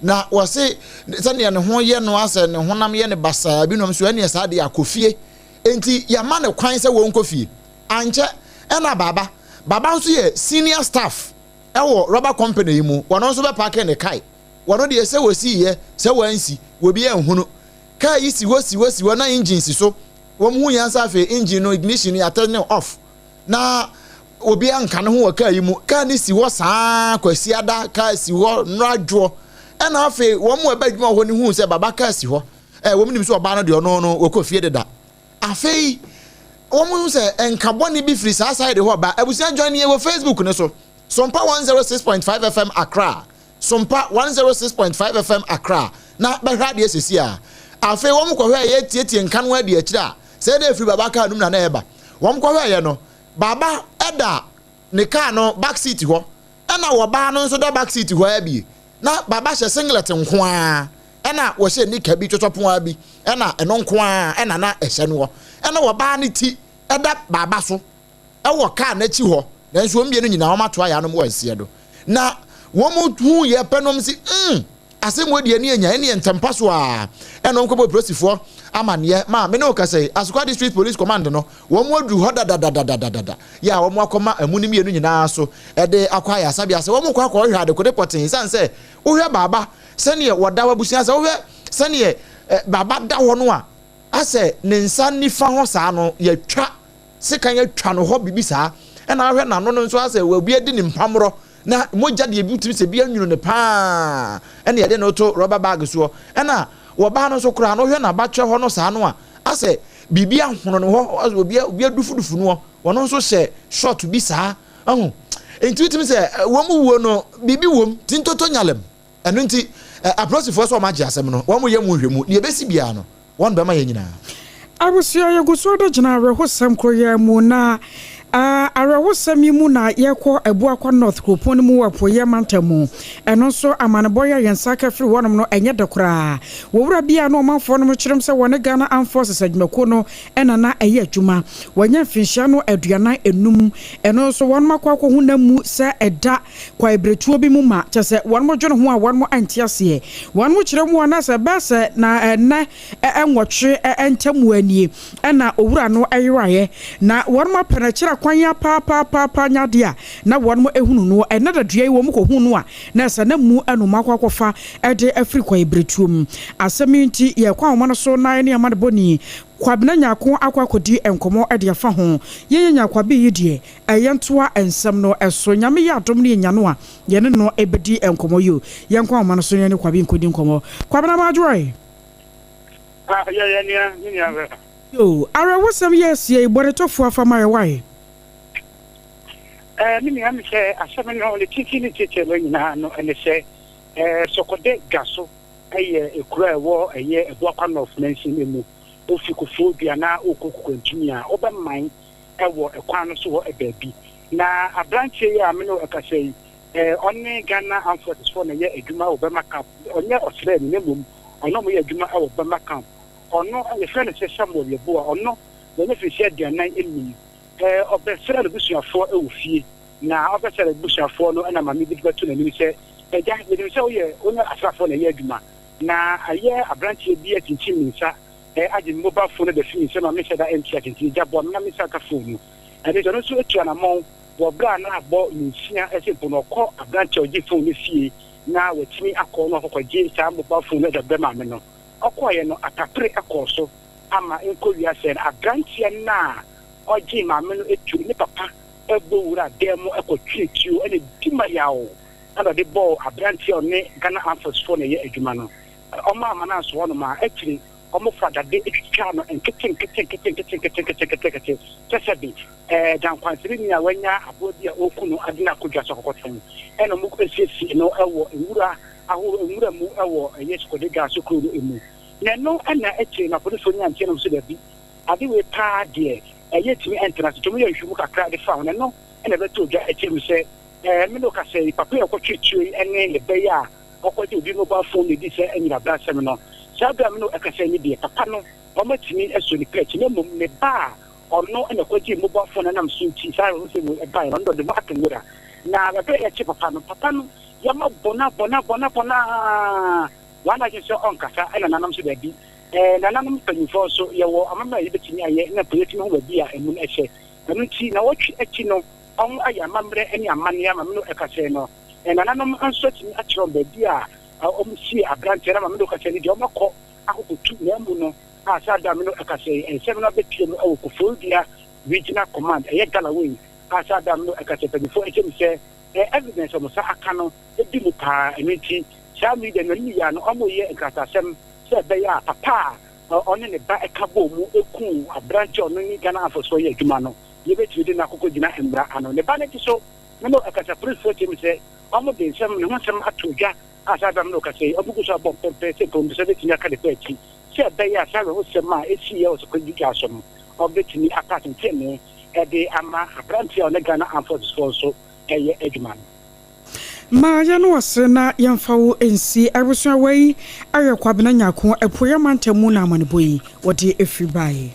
Speaker 1: na wɔse sɛdeɛ ne ho yɛ no asɛ ne honam yɛ no basaa binom so ɛneɛ saa deɛ akɔ fie, enti yɛama no kwan sɛ wɔnkɔ fie. Ankyɛ ɛna Baba, Baba nso yɛ senior staff ɛwɔ rubber company yi mu, wɔno nso bɛpake ne kae, wɔno deɛ sɛ wɔsiiɛ sɛ wɔansi, wɔbi anhunu, kaa yi si hɔ si hɔ si hɔ na engine si so, wɔn hu yɛn nsa afei engine no ignition no yɛatɛn no off. Na obiara nka ne ho wɔ kaa yi mu. Kaa no si hɔ saa Kwasiada, kaa si hɔ nnora dwoɔ. Ɛna afei wɔn a ɛba adwuma wɔ hɔ no huu sɛ baba kaa si hɔ. Ɛ wɔn nim sɛ ɔbaa no deɛ ɔno no wɔkɔ fie deda. Afei wɔn hu sɛ nka bɔne bi firi saa side hɔ ba. Abusua join yɛ wɔ Facebook no so. Sompa 106.5 FM Accra. Sompa 106.5 FM Accra. Na bɛhwɛ adeɛ sisi a. Afei wɔn kɔhwɛ yɛ tietie nka no adi akyire a sɛ ɛna efiri baba kaa no mu na na ɛba. Wɔn kɔhwɛ yɛ no baba ɛda ne kaa no back seat hɔ ɛna wɔbaa no nso da back seat hɔ abie na baba hyɛ singlet nko ara ɛna wɔhyɛ nika bi twɔtwɔpoa bi ɛna ɛno nko ara ɛna na ɛhyɛ no hɔ ɛna wɔbaa ne ti ɛda baba so ɛwɔ kaa n'akyi hɔ nanso wɔn mmienu nyinaa wɔn ato ayɛ anom wɔ nseɛ do na wɔn hu yɛ pɛ nom si asɛm wɔ deɛ ne anya ɛne ntɛmpa so a ɛna wɔn kɔbɔ polisifoɔ amaneɛ maa me ne wo kasa yi Asokwa District Police Command no wɔn aduru hɔ dadadadadada yɛ a wɔn akɔma ɛmu no mmienu nyinaa so ɛde akɔ ayɛ asabea sɛ wɔn kɔ akɔhwɛ adekode pɔtee san sɛ wohwɛ baaba sɛneɛ wɔda wabusua sɛ wohwɛ sɛneɛ baaba da hɔ no a asɛ ne nsa nifa hɔ saa no yɛtwa sekan atwa no hɔ bibi saa ɛna ahwɛ n'ano no nso asɛ obi adi ne mpamorɔ na mogya deɛ bi tumi sɛ bi anwunu ne paa ɛna yɛde no to rɔba bag soɔ ɛna wɔbaa no nso koraa no hwɛ n'abatwɛ hɔ no saa no a asɛ biribi ahono no hɔ obi obi adufudufu no wɔn nso hyɛ short bi saa ɛho nti wotumi sɛ wɔn mu wuo no biribi wɔm ti ntoto nyalem ɛno nti apolisifoɔ sɛ wɔn agye asɛm no wɔn yɛ mu nhwɛ mu deɛ ebesi biara no wɔn bɛma yɛn nyinaa.
Speaker 11: Abusua yɛgu so de gyina awerɛhosɛm koro yi mu na awerɛhosɛm yi mu na yɛkɔ Abuakwa North kuropɔn no mu wɔ Apueeɛ mantam mu. Ɛno nso amanebɔ yi a yɛn nsa aka firi hɔnom no ɛnyɛ dɛ koraa. Wɔwura bi a na ɔmanfoɔ nom kyerɛm sɛ wɔne Ghana Armed Forces adwumakuo no ɛna na ɛyɛ adwuma. Wɔanya mfinhyia no 45. Ɛno nso wɔnom akɔ akɔhu nam mu sɛ ɛda kwaebiretuo bi mu ma kyɛ sɛ wɔnom dwene ho a wɔnom nte aseɛ. Wɔnom kyerɛ mu a na sɛ ɛbɛyɛ sɛ na ɛnɛ 8 ntam nie ɛna owura no yeraeɛ na wɔnom apɛ no akyerɛ kwan apaapaapa nyɛ adeɛ a na wɔnom ehunu no ɛna dadua yi wɔn kɔhu no a na ɛsɛ na mu ɛna wɔn akɔ akɔfa ɛde afiri kwaebiretuo mu. Asɛm yi nti yɛkɔ ahoma no so na ɛne amanebɔni Kwabena Nyako akɔ akɔdi nkɔmmɔ ɛde afa ho. Yɛnyɛ Nyakwabi yi deɛ ɛyɛ ntoa nsɛm no ɛso. Nyame yɛ adom ne yɛnya no a yɛne no ɛbɛdi nkɔmmɔ yi o. Yɛnkɔ ahoma no so ne yɛne Kwabi nkɔdi nkɔmmɔ. Kwabena Madwoe.
Speaker 16: Ah, yɛ yɛ nua, me nua bɛrɛ.
Speaker 11: Yo, awerɛhosɛm yɛ asie yi, bɔnetɔfoɔ afa ma yɛ wae.
Speaker 16: Eh, me nua, me sɛ asɛm no ne titi ne titi no nyinaa no ɛne sɛ eh, Sɔkɔdɛ dwa so ɛyɛ ekuro a ɛwɔ ɛyɛ Abuakwa North mansin mu. Ofi Kofoɔ Dua na okɔ Kukwantumi a, wobɛman ɛwɔ ɛkwan no so hɔ baabi. Na aberanteɛ yi a me ne wo ɛkasa yi, eh, ɔne Ghana Armed Forces foɔ na ɛyɛ adwuma wɔ Burma Camp. Ɔnyɛ ɔsraani na mmom ɔne ɔmo yɛ adwuma wɔ Burma Camp. Ɔno, yɛfrɛ no sɛ Samuel Yeboah. Ɔno, wanya mfinhyia 45. Eh, ɔbɛsraa n'abusuafoɔ wɔ fie. Na ɔbɛsraa n'abusuafoɔ no na maame bi de bɛto n'anim sɛ, Agya, yɛnim sɛ woyɛ, wo ne asraafoɔ na ɛyɛ adwuma. Na ayɛ aberanteɛ bi akyinkyim me nsa, eh, agye me mobile phone no de afi me nsam a menhyɛ da nte ase nti, agya boa me na me nsa nka phone no. Ɛno nti, ɔno nso atu anammɔn wɔ berɛ a na abɔ nnɔnsia sɛ mpo no ɔkɔ aberanteɛ a ɔgye phone no fie na watumi akɔ na wakɔkɔgye saa mobile phone no de abrɛ maame no. Ɔkɔeɛ no, atapere kɔɔ so ama nkɔ wiase no, aberanteɛ no a ɔgyee maame no tuo no, ne papa bɔ wuraa dan mu kɔtwee tuo na di ma yaw na ɔde bɔɔ aberanteɛ a ɔne Ghana Armed Forces foɔ na ɛyɛ adwuma no. Ɔmaa ama no anso hɔnom a, akyire wɔfa dade twitwaa no nkete nkete nkete nkete nkete nkete nkete nkete kyɛ sɛ de ɛɛ dankwansirini a wanya aboa bi a ɔreku no ade no akɔ dwa so akɔkɔtɔn ɛna wɔasiesie no wɔ nwura ahorow nwura mu wɔ ɛyɛ Sokode Dwa so kuro no mu. Na ɛno na akyire no apolisifoɔ nyaa nteɛ nom so dabi ade wei paa deɛ ɛyɛ tumi ɛntena ase nti wɔyɛ nhwehwɛmu kakra de fa ho na ɛno na ɛbɛtɔ dwa akyire mu sɛ ɛɛ me ne wo kasa yi papa yi a ɔkɔtwe tuo yi ɛne ne bɛ yi a ɔkɔgye obi mobile phone na edi sɛ anyina brasɛm no. Saa bere a me ne wo ɛkasa yi deɛ papa no wɔatumi asɔ ne pɛ akyi na mmom ne ba a ɔno na ɛkɔgyee mobile phone no nam so nti saa awerɛhosɛm wei ɛbaeɛ no ɔno deɛ ɔde ho ato nwura. Na bere a yɛkye papa no, papa no yɛma bɔna bɔna bɔna bɔna aa wɔn adwene sɛ ɔnkasa ɛna nananom nso daabi. Ɛɛ nananom mpanyinfoɔ nso yɛwɔ amammerɛ a yɛbɛtumi ayɛ na mpo yɛtumi ho baabi a ɛmu no ɛhyɛ. Ɛno nti nawɔtwe akyi no wɔn ayɛ amammerɛ ne amanneɛ ama me ne wo ɛkasa yi no. Nananom nso atumi akyerɛ wɔn baabi a wɔsiee aberanteɛ no ama me ne wo kasa yi deɛ wɔakɔ akɔkɔtu n'amu no a saa da a me ne wo kasa yi nsɛm no abɛpue mu wɔ Koforidua Regional Command ɛyɛ Galloway a saa da no ɛka sɛ mpanyinfoɔ ɛkyɛ mu sɛ ɛyɛ evidence a wɔn nsa aka no di mu paa ɛno nti saa media no anim yɛ a no wɔreyɛ nkratasɛm sɛ ɛbɛyɛ a papa a ɔne ne ba ɛka bɔɔ mu ɛkuu aberanteɛ a ɔno ne Ghana Armed Force foɔ yɛ adwuma no yɛbɛtumi de no akɔkɔ gyina mmara ano. Ne ba no ti so no no ɛka sɛ polisifoɔ kyɛ mu sɛ wɔde nsɛm ne ho nsɛm ato dwa a saa bere a me ne wo kasa yi, wɔgu so abɔ mpɛmpɛ sɛ mpɔmpɔnsa betumi aka ne pɛ akyi sɛ ɛbɛyɛ a saa awerɛhosɛm a esiiɛ wɔ Sokodzi dwa so no, wɔbetumi apɛ atɛntrenee de ama aberante a ɔne Ghana Armed Forces foɔ nso yɛ adwuma no.
Speaker 11: Ma yɛne wo ase na yɛmfa wo nsi. Abusua wei yɛ Kwabena Nyarko, Apueɛ Mantam mu na amanebɔ yi wɔde firi baeɛ.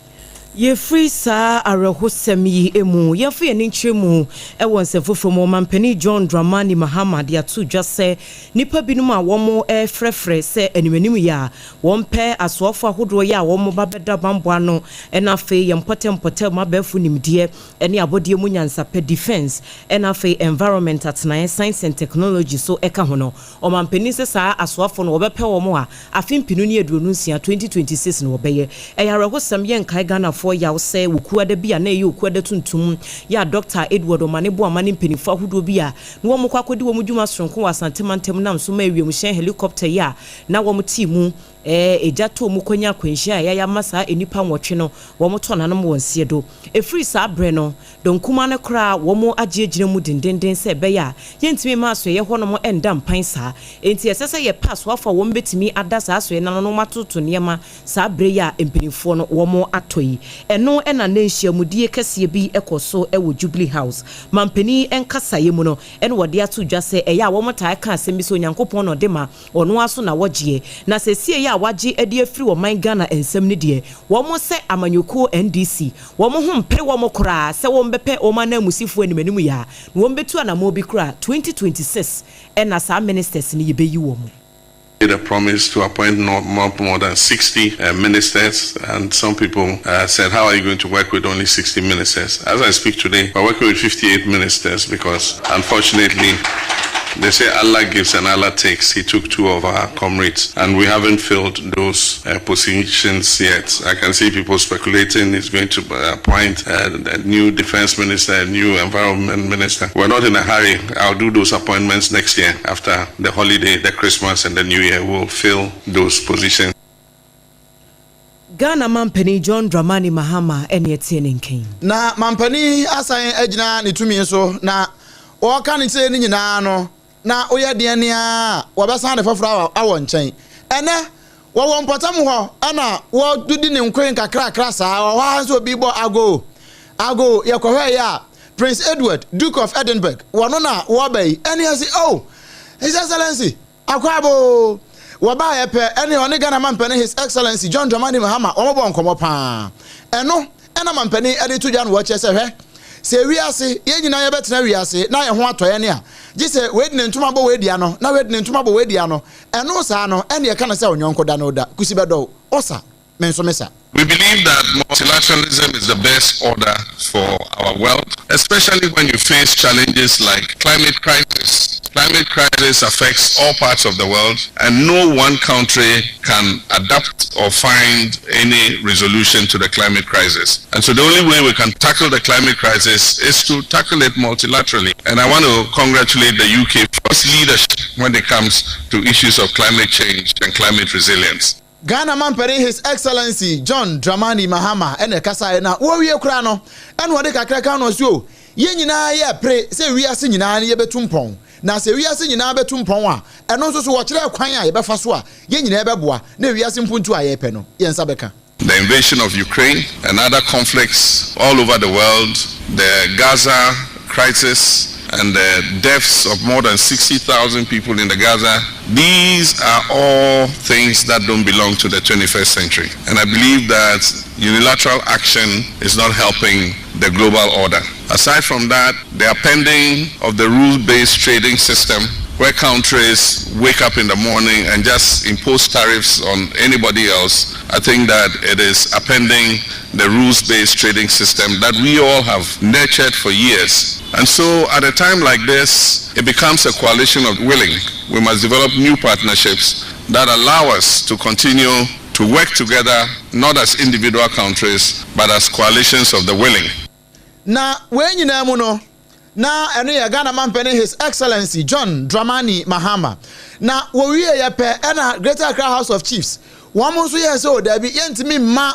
Speaker 14: Yɛfiri saa awerɛhosɛm yi mu, yɛmfa yɛn ani nkyerɛ mu wɔ nsɛm foforɔ mu. Ɔmampanin John Dramani Mahama de ato dwa sɛ nnipa binom a wɔrefrɛfrɛ sɛ animanim yɛ a wɔmpɛ asoafoɔ ahodoɔ yɛ a wɔba bɛda bammɔ ano na afei yɛn mpɔtam mpɔtam abɛɛfo nimdeɛ ne abɔdeɛ mu nyansapɛ, defence, ɛna afei environment atenaeɛ, science and technology so ka ho no. Ɔmampanin sɛ saa asoafoɔ no wɔbɛpɛ wɔn a afe mpenu ne 26, 2026 no wɔbɛyɛ. Ɛyɛ awerɛhosɛm, yɛnkae Ghanafoɔ yaw sɛ Okuada bi a na ɛyɛ Okuada tuntum yɛ a Dɔkta Edward Omane Boamah ne mpaninfoɔ ahodoɔ bi a na wɔn kɔ akɔdi wɔn dwuma soronko wɔ Asante mantam nam so maa wiemhyɛn helicopter yi a na wɔn te mu Egya tɔɔ mu kɔnya akwanhyia a ɛyaya ama saa nnipa nwɔtwe no wɔn tɔ nanom wɔ nseɛ do. Ɛfiri saa berɛ no, dɔm kumaa no koraa wɔn agye agyina mu dendenden sɛ ɛbɛyɛ a yɛntumi mma asoɛeɛ hɔnom nda mpan saa. Enti ɛsɛ sɛ yɛpɛ asoafoɔ a wɔn bɛtumi ada saa asoɛeɛ no ano na wɔn atoto nneɛma saa berɛ yi a mpaninfoɔ no wɔn atɔ yi. Ɛno na nnɛ nhyiamudie kɛseɛ bi kɔ so wɔ Jubilee House. Mampanin nkasaeɛ mu no na wɔde ato dwa sɛ ɛyɛ a wɔn taa ka asɛm bi sɛ Onyankopɔn na ɔde ma Ɔno ara so na wɔgyeɛ. Na sɛsiei a wagye de afiri ɔman Ghana nsam no deɛ, wɔn sɛ amanyɔkuo NDC, wɔn ho mpere wɔn koraa sɛ wɔn bɛpɛ wɔn ananmusifoɔ anim anim yi a, na wɔn bɛtu anamɔn bi koraa, 2026 na saa ministers no yɛbɛyi wɔn.
Speaker 17: Made a promise to appoint not more than 60 uh, ministers, and some people uh, said, How are you going to work with only 60 ministers? As I speak today, we're working with 58 ministers because, unfortunately, they say Allah gives and Allah takes. He took two of our comrades, and we haven't filled those uh, positions yet. I can see people speculating he's going to uh, appoint uh, a new defense minister, a new environment minister. We're not in a hurry. I'll do those appointments next year after the holiday, the Christmas, and the New Year. We'll fill those positions.
Speaker 14: Ghana mampanin John Dramani Mahama ɛne ɛteɛ ne nkan.
Speaker 1: Na mampanin asan agyina ne tumi so na wɔka ne kyerɛ no nyinaa no na woyɛ deɛ nea wɔbɛsan de foforɔ awɔ nkyɛn. Ɛnɛ wɔwɔ mpɔtam hɔ ɛna wɔdidi ne nkoe nkakrakra saa wɔ hɔ ara nso obi bɔ ago ago yɛkɔhwɛ yɛ a Prince Edward, Duke of Edinburgh, wɔno na wɔba yi ɛne ɛsi oh His Excellency Akwaaba oo, wɔbaeɛ pɛ ɛne ɔne Ghana mampanin His Excellency John Dramani Mahama wɔn bɔɔ nkɔmmɔ paa. Ɛno ɛna mampanin ɛde to dwa no wɔkyerɛ sɛ hwɛ, sɛ wiase yɛn nyinaa yɛbɛtena wiase na yɛn ho atɔ yɛn a, gye sɛ wei de ne ntoma bɔ wei dea no na wei de ne ntoma bɔ wei dea no. Ɛno saa no ɛne ɛka no sɛ ɔnyɔnko da no da, kusi bɛdɔ wo, ɔsa, me nso mesa.
Speaker 17: We believe that multilateralism is the best order for our world, especially when you face challenges like climate crisis. Climate crisis affects all parts of the world, and no one country can adapt or find any resolution to the climate crisis. And so the only way we can tackle the climate crisis is to tackle it multilaterally. And I want to congratulate the UK for its leadership when it comes to issues of climate change and climate resilience.
Speaker 1: Ghana mampanin His Excellency John Dramani Mahama ɛna ɛkasaeɛ na wɔwie koraa no ɛna ɔde kakra ka no ɔse o yɛn nyinaa yɛ pere sɛ wiase nyinaa no yɛbɛtu mpɔn na sɛ wiase nyinaa bɛtu mpɔn a ɛno nso so wɔkyerɛ kwan a yɛbɛfa so a yɛn nyinaa bɛboa na wiase mpuntu a yɛpɛ no yɛn nsa bɛka.
Speaker 17: The invasion of Ukraine and other conflicts all over the world, the Gaza crisis and the deaths of more than 60,000 people in the Gaza, these are all things that don't belong to the 21st century. And I believe that unilateral action is not helping the global order. Aside from that, the upending of the rules-based trading system where countries wake up in the morning and just impose tariffs on anybody else, I think that it is upending the rules-based trading system that we all have nurtured for years. And so at a time like this, it becomes a coalition of willing. We must develop new partnerships that allow us to continue to work together, not as individual countries, but as coalitions of the willing.
Speaker 1: Na wei nyinaa mu no, na ɛno yɛ Ghana mampanin His Excellency John Dramani Mahama. Na wɔwieɛ pɛ ɛna Greater Accra House of Chiefs wɔn nso yɛɛ sɛ o daabi yɛntumi mma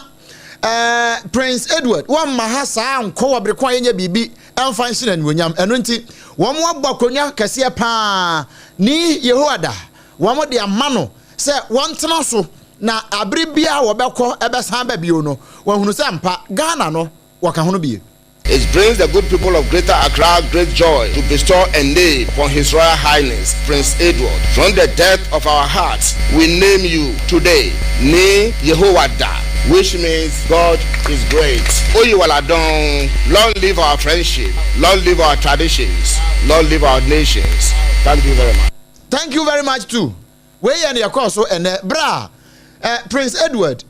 Speaker 1: eh, Prince Edward wɔmma ha saa nkɔ wɔ bere ko a yɛnyɛ biribi ɛmfa nhyɛ no animuonyam. Ɛno nti wɔn abɔ akonnwa kɛseɛ paa ne Yehoada wɔn de ama no sɛ wɔntena so na abere biara wɔbɛkɔ ɛbɛsan ba bio no wɔahunu sɛ ampa Ghana no wɔka ho no bie.
Speaker 18: It brings the good people of Greater Accra great joy to bestow a name upon His Royal Highness Prince Edward. From the depth of our hearts, we name you today Ni Yehowa which means God is great. Oyiwaladon, long live our friendship, long live our traditions, long live our nations. Thank you very much.
Speaker 1: Thank you very much too. Wei yɛ nea ɛkɔɔ so ɛnnɛ bere a eh, Prince Edward,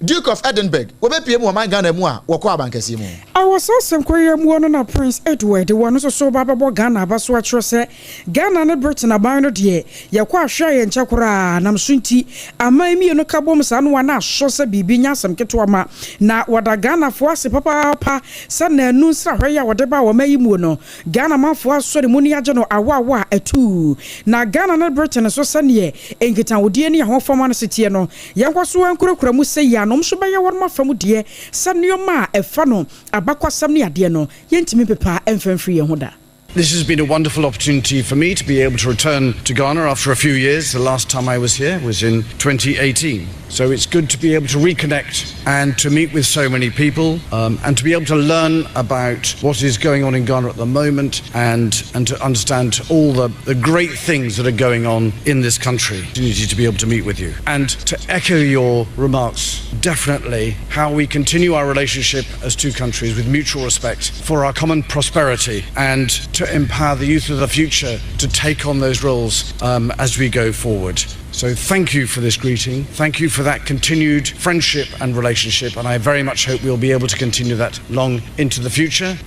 Speaker 1: Duke of Edinburgh, wɔbɛpue mu wɔ ɔman Ghana mu a wɔkɔɔ abankɛseɛ mu.
Speaker 11: Wɔ saa asɛnkɔ yi mu no na Prince Edward wɔ no nso so ba bɛbɔ Ghana aba so akyerɛ sɛ Ghana ne Britain aban no deɛ yɛkɔ ahwɛ a yɛnkyɛ koraa nam so nti aman mmienu ka bom saa no a na asɔ sɛ biribi nyɛ asɛm ketewa ma na wɔda Ghanafoɔ ase papaapa sɛ naanu nsrahwɛ yi a wɔde baa wɔn yi muo no Ghana manfoɔ asɔ ne mu ne agye no awaawa a atuu. Na Ghana ne Britain nso sɛdeɛ nkitahodie ne ahofama no seteɛ no, yɛnkɔ so nkurakura mu sɛ yeianom nso bɛyɛ wɔnom afa mu deɛ sɛ nnoɔma a ɛfa no abakwasɛm ne adeɛ no, yɛntumi mpepa mfa mfiri yɛn ho da.
Speaker 19: This has been a wonderful opportunity for me to be able to return to Ghana after a few years. The last time I was here was in 2018. So it's good to be able to reconnect and to meet with so many people um, and to be able to learn about what is going on in Ghana at the moment and, and to understand all the, the great things that are going on in this country. To be able to meet with you and to echo your remarks, definitely how we continue our relationship as two countries with mutual respect for our common prosperity and to empower the youth of the future to take on those roles um, as we go forward. So thank you for this greeting. Thank you for that continued friendship and relationship. And I very much hope we'll be able to continue that long into the future.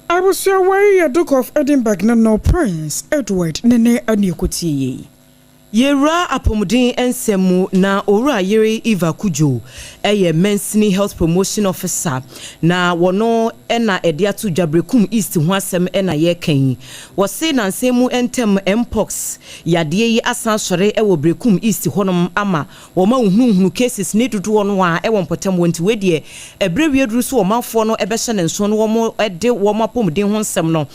Speaker 11: Abusua wei yɛ Duke of Edinburgh no no Prince Edward ne ne ɛne ɛkɔtie yei.
Speaker 14: Yɛwura apɔmuden nsɛm mu na Owura Yere Eva Kudjo yɛ Mansini Health Promotion Officer na wɔno na ɛde ato dwa Berekum East ho asɛm na yɛreka yi. Wɔse nansa mu ntam Mpox yadeɛ yi asan asɔre wɔ Berekum East hɔnom ama wɔn a wohunuhunu cases ne dodoɔ no ara wɔ mpɔtam hɔ nti wei deɛ ɛberɛ wie aduru so ɔmanfoɔ no bɛhyɛ ne nso na wɔn de wɔn apɔmuden ho nsɛm no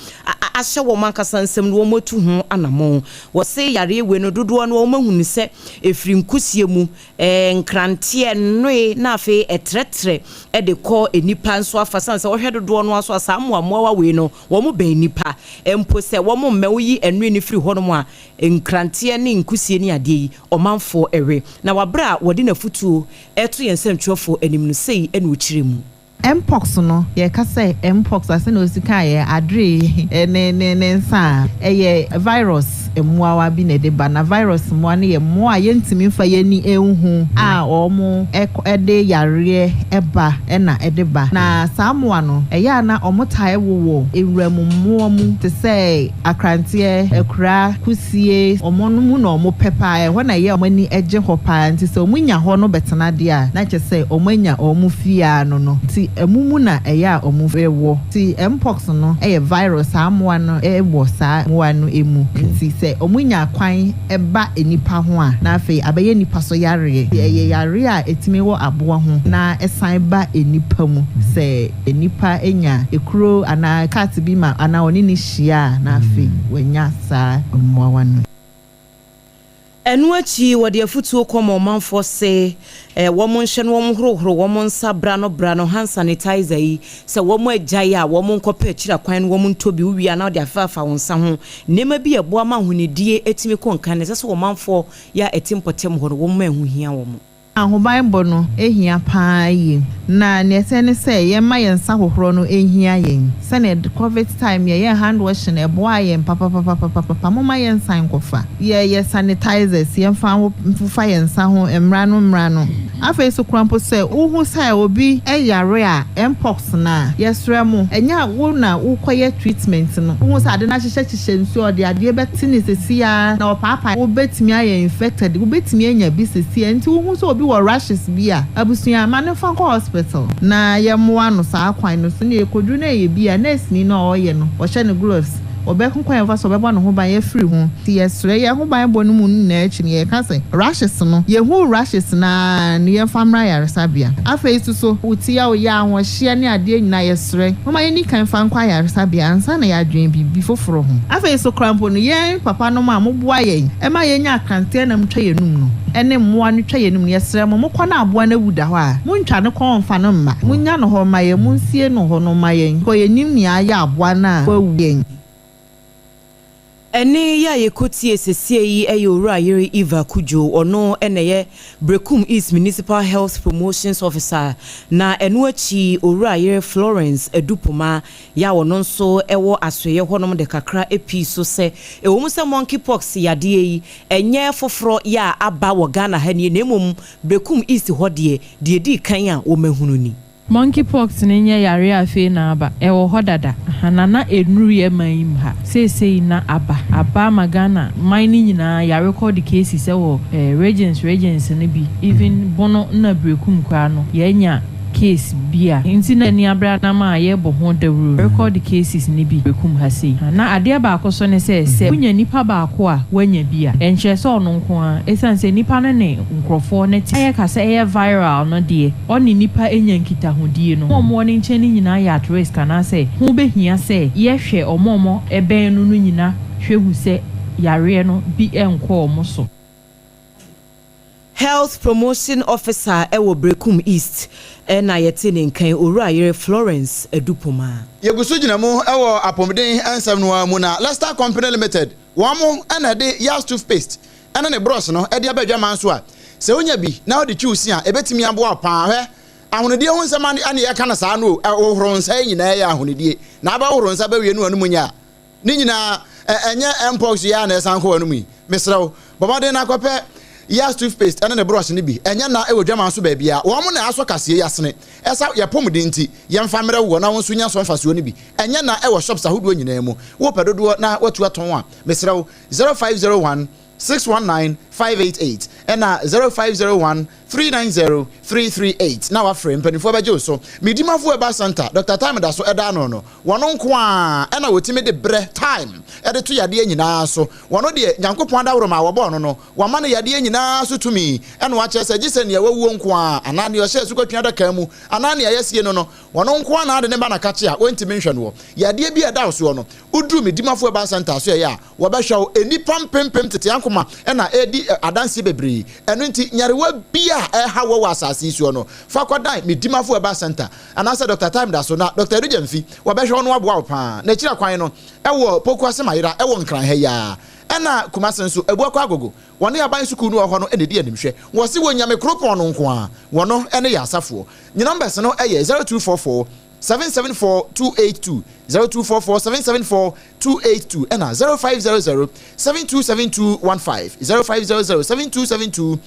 Speaker 14: ahyɛ wɔn ankasa nsam na wɔn atu ho anamɔn. Wɔse yareɛ wei no dodoɔ no wɔn ahunu sɛ ɛfiri nkusie mu, nkranteɛ, nnoe na afei ɛtrɛtrɛ de kɔ nnipa nso afa sane sɛ wɔhwɛ dodoɔ no ara so a saa mmoammoawa wei no wɔn bɛn nnipa mpo sɛ wɔn mmɛ woyi nnoe no firi hɔnom a nkranteɛ ne nkusie ne adeɛ yi ɔmanfoɔ we. Na wɔ berɛ a wɔde n'afotuo reto yɛn nsɛntwerɛfoɔ anim no sei na ɔkyerɛ mu.
Speaker 20: Mpox no, yɛka sɛ mpox a, sɛnea osi kaeɛ, adwere ne ne ne nsa a, ɛyɛ virus mmoawa bi na ɛde ba. Na virus mmoa no yɛ mmoa a yɛntumi mfa yɛn ani nhu a wɔde yareɛ ba na ɛde ba. Na saa mmoa no, ɛyɛ a na wɔtaa wowɔ nwuram mmoa mu te sɛ akranteɛ, akura, kusie, wɔn no mu na wɔpɛ paa, ɛhɔ na ɛyɛ a wɔn ani gye hɔ paa, nti sɛ wɔnya hɔ no bɛtena deɛ a, na kyerɛ sɛ wɔanya wɔn fie ara no no, nti ɛmo mu na ɛyɛ a wɔwɔ. Nti Mpox no yɛ virus, saa mmoa no wɔ saa mmoa no mu, nti sɛ wɔnya kwan ba nnipa ho a, na afei abɛyɛ nnipa so yareɛ. Nti ɛyɛ yareɛ a ɛtumi wɔ aboa ho na ɛsan ba nnipa mu, sɛ nnipa nya ekuro anaa cut bi ma anaa ɔne no hyia a, na afei wanya saa mmoawa no.
Speaker 14: Ɛno akyi wɔde afutuo kɔma ɔmanfoɔ se wɔn nhwɛ na wɔn horohoro wɔn nsa bra no bra no hand sanitizer yi sɛ wɔn agyae a wɔn nkɔpɛ akyiri akwan no wɔn ntɔ bi wowie a na wɔde afefafa wɔn nsa ho nneɛma bi a ɛboa ma ahonidie tumi kɔ nkan no ɛsɛ sɛ ɔmanfoɔ yɛ a ɛte mpɔtam hɔ no wɔn ma ɛho hia wɔn.
Speaker 20: Ahobammɔ no hia paa yie. Na nea ɛteɛ ne sɛ yɛmma yɛn nsa hohorɔ no nhia yɛn. Sɛdeɛ covid time yɛyɛɛ hand washing ɛboaa yɛn papapapapapa. Momma yɛnsan nkɔfa. Yɛyɛ sanitizers yɛmfa mfofa yɛn nsa ho mmra no mmra no. Afei nso koraa mpo sɛ wohu sɛ obi yare a mpox no a, yɛsrɛ mo, ɛnyɛ wo na wokɔyɛ treatment no. Wohu sɛ ade no ahyehyɛhyehyɛ nsuo a, ɔde adeɛ bɛte no seesei ara na ɔpaapae. Wobɛtumi ayɛ infected, wobɛtumi anya bi seesei ara. Nti wohu sɛ obi wɔ rashes bi a, abusua, ma no mfa nkɔ hospital na yɛmmoa no saa kwan no so. Na ɛkɔduru na ɛyɛ bi a, nɛɛseni no a ɔreyɛ no, ɔhyɛ no gloves. Ɔbɛko kwan a ɔbɛfa so ɔbɛbɔ ne ho ban afiri ho. Nti yɛsrɛ, yɛn ho ban bɔ no mu no nyinaa akyi no, yɛka sɛ rashes no, yɛhu rashes no ara no, yɛmfa mmra ayaresabea. Afei nso so, wo ti a woyɛ, ahoɔhyeɛ ne adeɛ nyinaa, yɛsrɛ, momma yɛnni kan mfa nkɔ ayaresabea ansa na yɛadwene biribi foforɔ ho. Afei nso koraa mpo no, yɛn papanom a moboa yɛn ma yɛnya akranteɛ nam twa yɛn anum no, ne mmoa no twa yɛn anum no, yɛsrɛ mo, mokɔ na aboa no awu da hɔ a, monntwa ne kɔn mmfa no mma. Monnya no hɔ mma yɛn, monsie no hɔ no mma yɛn, kɔ yɛnnim nea ayɛ aboa no a wawu yɛn.
Speaker 14: Ɛnne yi a yɛkɔtie sesie yi yɛ Owura Yere Eva Cudjoe, ɔno na ɛyɛ Berekum East Municipal Health Promotions Officer, na ɛno akyi Owura Yere Florence Adu-Pomah yɛ a ɔno nso wɔ asoɛeɛ hɔnom de kakra pii so sɛ ɛwɔ mu sɛ Monkey Pox yadeɛ yi ɛnyɛ foforɔ yɛ a aba wɔ Ghana ha nie na mmom Berekum East hɔ deɛ, deɛ ɛdii kan a wɔahunu ni.
Speaker 21: Monkey pox no nyɛ yareɛ a afei na aba, ɛwɔ hɔ dada, aha, na na ɛnnuru yɛ man yi mu ha, seesei na aba, aba ama Ghana man no nyinaa yɛarekɔɔde cases ɛwɔ eh, regions regions no bi, even Bono na Berekum koraa no yɛanya case bi a nti na ani abere anam a yɛrebɔ ho dawuro no, yɛrekɔɔde cases no bi Berekum ha sei. Na adeɛ baako nso ne sɛ, sɛ wonya nipa baako a wanya bi a, ɛnkyerɛ sɛ ɔno nko ara, ɛsiane sɛ nipa no ne nkorɔfoɔ no te, na yɛka sɛ ɛyɛ viral no deɛ, ɔne nnipa nya nkitahodie no, wɔn a wɔwɔ ne nkyɛn no nyinaa yɛ at risk anaasɛ ho bɛhia sɛ yɛhwɛ wɔn a wɔbɛn no no nyina hwɛ hu sɛ yareɛ no bi nkɔ wɔn so.
Speaker 14: Health Promotion Officer wɔ Berekum East na yɛte ne nka yi, Owura Yere Florence Adu-Pomaa.
Speaker 1: Yɛgu so gyina mu wɔ apɔmuden nsɛm no ara mu na Lester Company Limited wɔn na ɛde Yas Toothpaste ne ne brɔs no de aba adwaman so a, sɛ wonya bi na wode twi wo se a, ebetumi aboa wo paa. Hwɛ, ahonidie ho nsɛm a ne yɛka no saa no o, hohoro nsa yi nyinaa yɛ ahonidie, na abɛhohoro nsa bɛwie no w'anom nyɛ a, ne nyinaa ɛnyɛ mpox yi ara na ɛsan kɔ w'anom yi. Mesrɛ wo, bɔ mmɔden na kɔpɛ Yas toothpaste ne ne brɔs no bi. Ɛnyɛ na ɛwɔ dwaman so baabiara. Wɔn na asɔ kaseɛ yi asene. Ɛsa yɛn apɔmuden nti, yɛmfa mmerɛ woɔ na wo nso nya so mfasoɔ no bi. Ɛnyɛ na ɛwɔ shops ahodoɔ nyinaa mu. Wopɛ dodoɔ na woatu atɔn a, mesrɛ wo, 0501 619 588 ɛna 0501 390 338 na wafrɛ mpanimfoɔ bɛgye wo so. Me dimafo Herbal Centre, Doctor Time da so ɛda ano no, wɔn nko ara ɛna wɔtumi de berɛ, time, ɛde to yadeɛ nyinaa so. Wɔn deɛ Nyankopɔn adaworoma a wɔbɔɔ no no, wama no yadeɛ nyinaa so tumi, ɛna wakyerɛ sɛ gye sɛ nea wawuo nko ara anaa nea ɔhyɛ asukɔtweaa adaka mu anaa nea yɛasie no no, wɔn nko ara na ade ne ba na kakye a wɔntumi nhwɛ noɔ. Yadeɛ bi a ɛda wo soɔ no, woduru me dimafo Herbal Centre so ɛyɛ a, Wɔbɛhwɛ wo. Nnipa mpempem tete ankoma na ɛredi adanseɛ bebree. Ɛno nti, nyarewa biara a ɛreha wo wɔ asase yi soɔ no, fa kɔdan me Dimafo Herbal Centre anaasɛ Dɔkta Time da so na Dɔkta Adu Gyamfi, wɔbɛhwɛ wo na wɔaboa wo pa ara. N'akyiri akwan no wɔ Pokuase Mayera wɔ Nkran ha yi ara. Ɛna Kumase nso, Abuakwa Agogo, wɔne aban sukuu no wɔ hɔ no na ɛdi animhwɛ. Wɔse wɔ Nyame Kuropɔn no nko ara, wɔno ne yɛn asafoɔ. Ne numbers no yɛ 0244 774 282, 0244 774 282 ɛna 0500 727215, 0500 727215.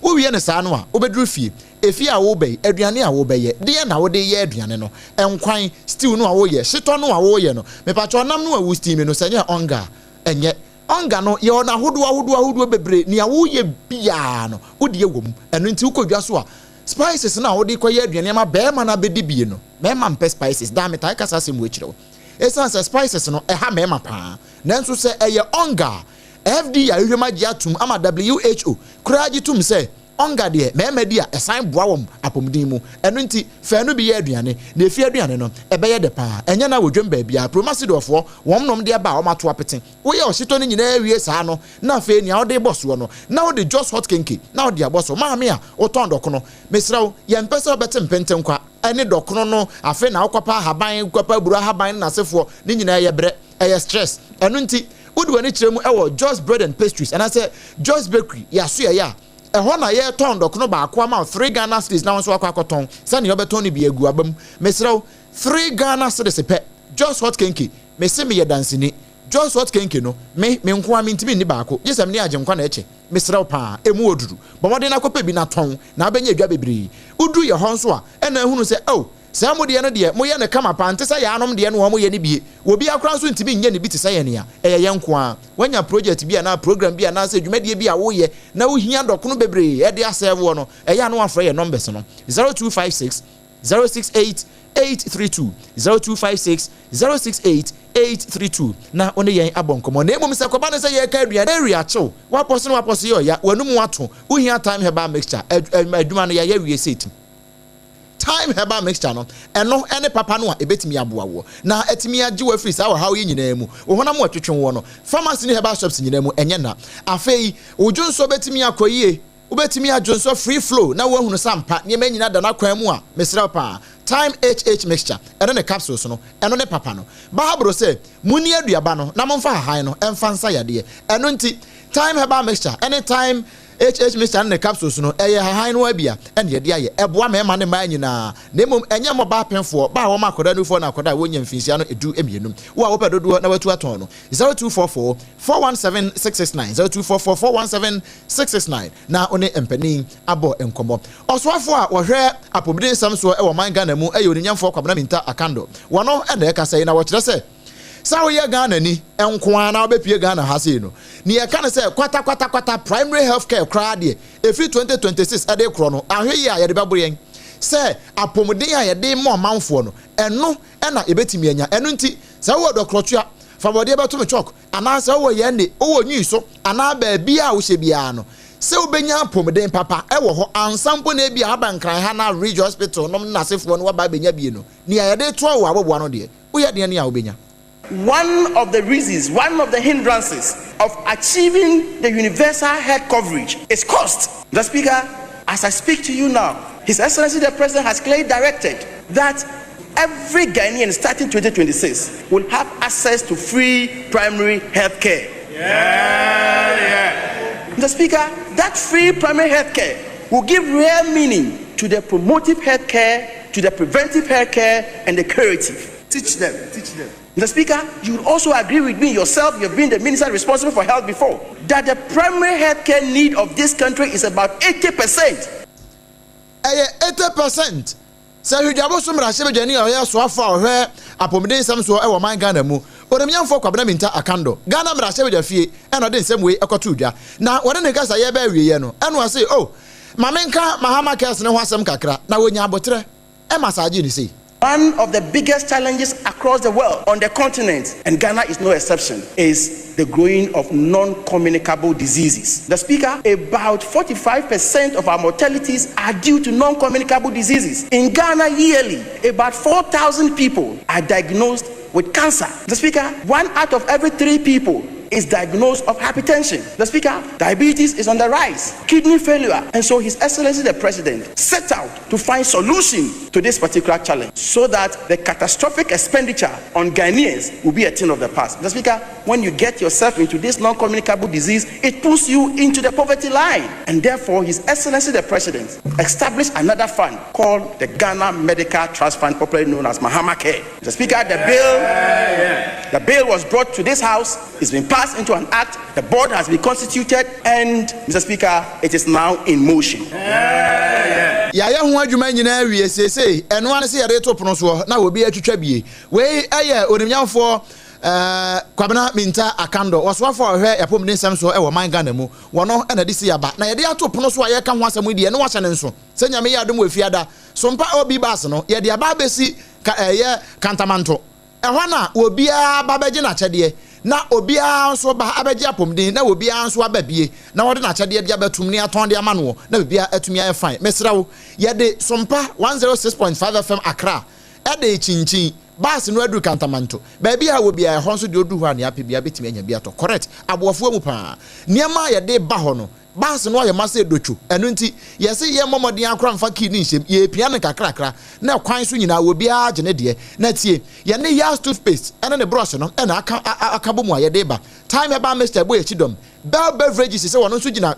Speaker 1: Wowie no saa no a, wobɛduru fie. Efie a worebɛ yi, aduane a wobɛyɛ, deɛn na wode reyɛ aduane no? Nkwan, stew no a woreyɛ, hyetɔ no a woreyɛ no, mepakyɛw nam no a wo steam no, sɛ ɛnyɛ ɔnga a, ɛnyɛ. Ɔnga no, yɛwɔ no ahodoɔ ahodoɔ ahodoɔ bebree, nea woreyɛ biara no, wo deɛ wɔ mu. Ɛno nti wokɔ dwa so a, spices no a wode rekɔyɛ aduane ama barima no abɛdi bie no, mmarima mpɛ spices, daa metaa ka saa asɛm wei kyerɛ wo. Esiane sɛ spices no ɛha mmarima paa, nanso sɛ ɛyɛ onga a, FDA ahwehwɛ mu agye atom ama WHO koraa gye tom sɛ onga deɛ mmarima di a ɛsan boa wɔn apɔmuden mu. Ɛno nti, fa ɛno bi yɛ aduane, na efie aduane no, ɛbɛyɛ dɛ paa. Ɛnyɛ na wɔ dwam baabiara. Promasidorfoɔ, wɔn nom de aba a wɔato apete. Woyɛ ɔhyetɔ no nyinaa wie saa no, na afei nea wode rebɔ soɔ no, na wode Jos Hot Kenkey na wode abɔ so. Maame a wotɔn dɔkono, mesrɛ wo, yɛmpɛ sɛ wobɛte mpentenkwa. ne dɔkono no afei na wokɔpɛ ahaban wokɔpɛ aburo ahaban ne n'asefoɔ ne nyinaa ɛyɛ brɛ ɛyɛ stress ɛno nti wode w'ani kyerɛ mu ɛwɔ Jos Bread and Pastries anaasɛ Jos Bakery yɛaso yɛyɛ a ɛhɔ na yɛtɔn dɔkono baako ama wo 3 Ghana cedis na wo nso wakɔ akɔtɔn sɛnea wobɛtɔn no bi agu aba mu mesrɛ wo 3 Ghana cedis pɛ Jos Hot Kenke mese meyɛ danseni. John Sort Kenke no, me, me nko ara mentumi nni baako, gye sɛ me ne Agyenkwa na ɛkyɛ. Mesrɛ wo paa, ɛmu wɔ duru. Bɔ mmɔden na kɔpɛ bi na tɔn, na wobɛnya dwa bebree. Woduru yɛ hɔ nso a, ɛna ahunu sɛ, oh, saa mo deɛ no deɛ, moyɛ no kama paa, nte sɛ yaanom deɛ no a wɔyɛ no bie. Obiara koraa nso ntumi nyɛ no bi te sɛ yɛn a, ɛyɛ yɛn nko ara. Woanya project bi anaa program bi anaasɛ dwumadie bi a woyɛ na wohia dɔkono bebree de asɛɛve woɔ no, ɛyɛ a na woafrɛ yɛn numbers no, 0256 068 832, 0256 068 832, na wo ne yɛn abɔ nkɔmmɔ. Na mmom sɛ ɛkɔba no sɛ yɛreka aduane, area kyew, woapɔso na woapɔso yɛ ɔya, w'anum ato, wohia thyme herbal mixture, adwuma no yɛayɛ awie sɛ ti. Thyme herbal mixture no, ɛno ne papa no a ɛbɛtumi aboa woɔ na atumi agye wo afiri saa ɔhaw yi nyinaa mu. Wo honam a ɛtwetwe woɔ no, pharmacy ne herbal shops nyinaa mu, ɛnyɛ nna. Afei, wo dwonsɔ bɛtumi akɔ yie. Wobɛtumi adwonsɔ free flow na woahunu sɛ ampa nneɛma nyinaa da n'akwan mu a, mesrɛ wo paa, Thyme HH mixture, ɛno ne capsules no, ɛno ne papa no. Bible sɛ, Monni aduaba no na momfa hahan no mfa nsa yadeɛ. Ɛno nti, Thyme herbal mixture ne Thyme HH mixture ne ne capsules no, ɛyɛ hahan no ara bi a ɛna yɛde ayɛ. Ɛboa mmarima ne mmaa nyinaa, na mmom ɛnyɛ mmɔ baa pemfoɔ, baa a wɔma akwadaa nufoɔ ne akwadaa a wɔnnya mfinhyia no du mmienu. Wo a wopɛ dodoɔ na woatu atɔn no, 0244 417 669, 0244 417 669, na wo ne mpanin abɔ nkɔmmɔ. Ɔsoafoɔ a wɔhwɛ apɔmuden nsɛm soɔ wɔ ɔman Ghana mu yɛ Onimnyamfoɔ Kwabena Mintah Akandoh. Wɔno na ɛkasa yi na wɔkyerɛ sɛ, Sɛ woyɛ Ghanani nko ara na wobɛpue Ghana ha sei no, nea yɛka ne sɛ kwata kwata kwata primary health care koraa deɛ, ɛfiri 2026 de rekorɔ no, ahwɛ yie a yɛde bɛboro yɛn sɛ apɔmuden a yɛde rema ɔmanfoɔ no, ɛno na yɛbɛtumi anya. Ɛno nti, sɛ wowɔ dɔkorɔtoa, fa bɔdeɛ bɛto me chalk, anaasɛ wowɔ yɛn de, wowɔ nwi so, anaa baabiara a wohyɛ biara no, sɛ wobɛnya apɔmuden papa wɔ hɔ ansa mpo na ebia woaba Nkran ha na Ridge Hospital nom ne n'asefoɔ no woaba abɛnya bie no, nea yɛde retoa wo aboboa no deɛ, Woyɛ deɛn a wobɛnya?
Speaker 2: One of the reasons, one of the hindrances of achieving the universal health coverage is cost. Mr. Speaker, as I speak to you now, His Excellency the President has clearly directed that every Ghanaian starting 2026 will have access to free primary health care. Yeah, yeah. Mr. Speaker, that free primary health care will give real meaning to the promotive health care, to the preventive health care, and the curative.
Speaker 22: Teach them, teach them.
Speaker 2: Mr. Speaker, you would also agree with me yourself, you've been the minister responsible for health before, that the primary health care need of this country is about 80%.
Speaker 1: Ɛyɛ 80% sɛ Hwedwabo so mmarahyɛbadwani a ɔyɛ soafo a ɔhwɛ apɔmuden nsɛm soɔ wɔ ɔman Ghana mu, Onimnyamfoɔ Kwabena Mintah Akandoh, Ghana mmarahyɛbadwafie ɛna ɔde nsɛm wei kɔtoo dwa. Na wɔne ne kasaeɛ bɛɛ awieɛ no, ɛna ɔse, Oh, ma menka Mahama Cares no ho asɛm kakra, na wɔnya aboterɛ massage no sei.
Speaker 2: One of the biggest challenges across the world, on the continent, and Ghana is no exception, is the growing of non-communicable diseases. The Speaker, about 45% of our mortalities are due to non-communicable diseases. In Ghana yearly, about 4,000 people are diagnosed with cancer. The Speaker, one out of every three people is diagnosed of hypertension. The Speaker, diabetes is on the rise, kidney failure. And so His Excellency the President set out to find solution to this particular challenge so that the catastrophic expenditure on Ghanaians will be a thing of the past. The Speaker, when you get yourself into this non-communicable disease, it puts you into the poverty line. And therefore, His Excellency the President established another fund called the Ghana Medical Trust Fund, popularly known as Mahama Care. The Speaker, the bill, the bill was brought to this house, it's been passed into an act, the board has been constituted, and Mr. Speaker, it is now in motion.
Speaker 1: Yɛayɛ ho adwuma nyinaa awie seesei, ɛno ara ne sɛ yɛde reto pono soɔ na obi atwitwa bie. Wei yɛ onimnyamfoɔ eh, Kwabena Mintah Akandoh, ɔsoafoɔ a ɔhwɛ yɛapɔmuden nsɛm soɔ wɔ ɔman Ghana mu. Wɔno na de si aba na yɛde ato pono so a yɛreka ho asɛm yi deɛ, ɛno wahyɛ ne nso. Sɛ Nyame yɛ adom wɔ Efiada, Sompa OB bus no, yɛde aba abɛsi ka ɛyɛ Kantamanto. Ɛhɔ na obiara ba bɛgye n'akyɛdeɛ, na obiara nso ba abɛgye apɔmuden, na obiara nso aba bie, na wɔde n'akyɛdeɛ de abɛtum ne atɔn de ama noɔ, na biribiara atumi ayɛ fine. Mesrɛ wo, yɛde Sompa 106.5 FM Accra de rekyinkyin. Bus no aduru Kantamanto. Baabi a wɔ biara, ɛhɔ nso deɛ ɔduru hɔ a nea apɛ biara bɛtumi anya bi atɔ. Correct. Aboɔfoɔ mu paa. Nneɛma a yɛde ba hɔ no, Bus no ayɛ ma sɛ dotwo, ɛno nti yɛse yɛmmɔ mmɔden ara koraa mfa key no nhyɛ mu, yɛrepia no nkakrakra na kwan so nyinaa obiara gye ne deɛ. Na tie, yɛne Yas toothpaste ne ne brush no na aka aka bɔ mu a yɛde reba. Thyme Herbal Mixture ɛbɔ yɛn akyi dɔm. Bell Beverages sɛ ɔno nso gyina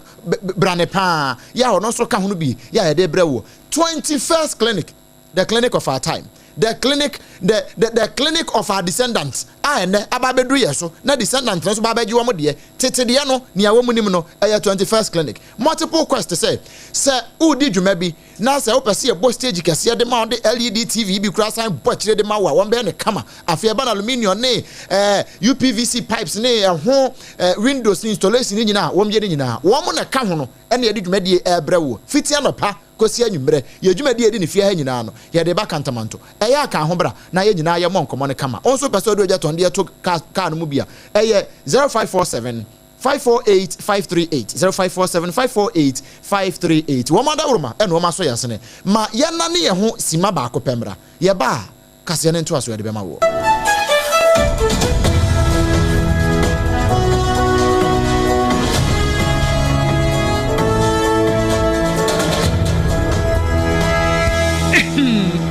Speaker 1: brane paa, yɛ a ɔno nso ka ho no bi yɛ a yɛde rebrɛ woɔ. 21st Clinic, the clinic of our time. The clinic, the, the, the clinic of our descendants a ɛnnɛ aba abɛduru yɛn so na descendants no nso ba abɛgye wɔn deɛ. Tete deɛ no, nea wɔn nim no, ɛyɛ 21st clinic. Multiple quest sɛ, sɛ woredi dwuma bi na sɛ wopɛ sɛ yɛbɔ stage kɛseɛ de ma wo de LED TV bi koraa san bɔ akyire de ma wo a, wɔbɛyɛ no kama. Afei ɛba no aluminium ne eh, UPVC pipes ne ɛho eh, windows installation ne nyinaa, wɔyɛ ne nyinaa. Wɔn na ɛka ho no ɛna yɛde dwumadie ɛrebrɛ woɔ. Fiti anɔpa kɔsi anwummerɛ, yɛn dwumadie a yɛdi no fie ha nyinaa no, yɛde reba Kantamanto. Ɛyɛ a ka ho bra na yɛn nyinaa yɛmmɔ nkɔmmɔ no kama. Wo nso wopɛ sɛ wode ogya tɔndeɛ to kaa kaa no mu bi a, ɛyɛ 0547 548 538, 0547 548 538. Wɔn adaworoma na wɔn asɔ yɛn asene. Ma yɛnnane yɛn ho simma baako pɛ mmra. Yɛba a, kaseɛ no ntoasoɔ yɛde bɛma woɔ.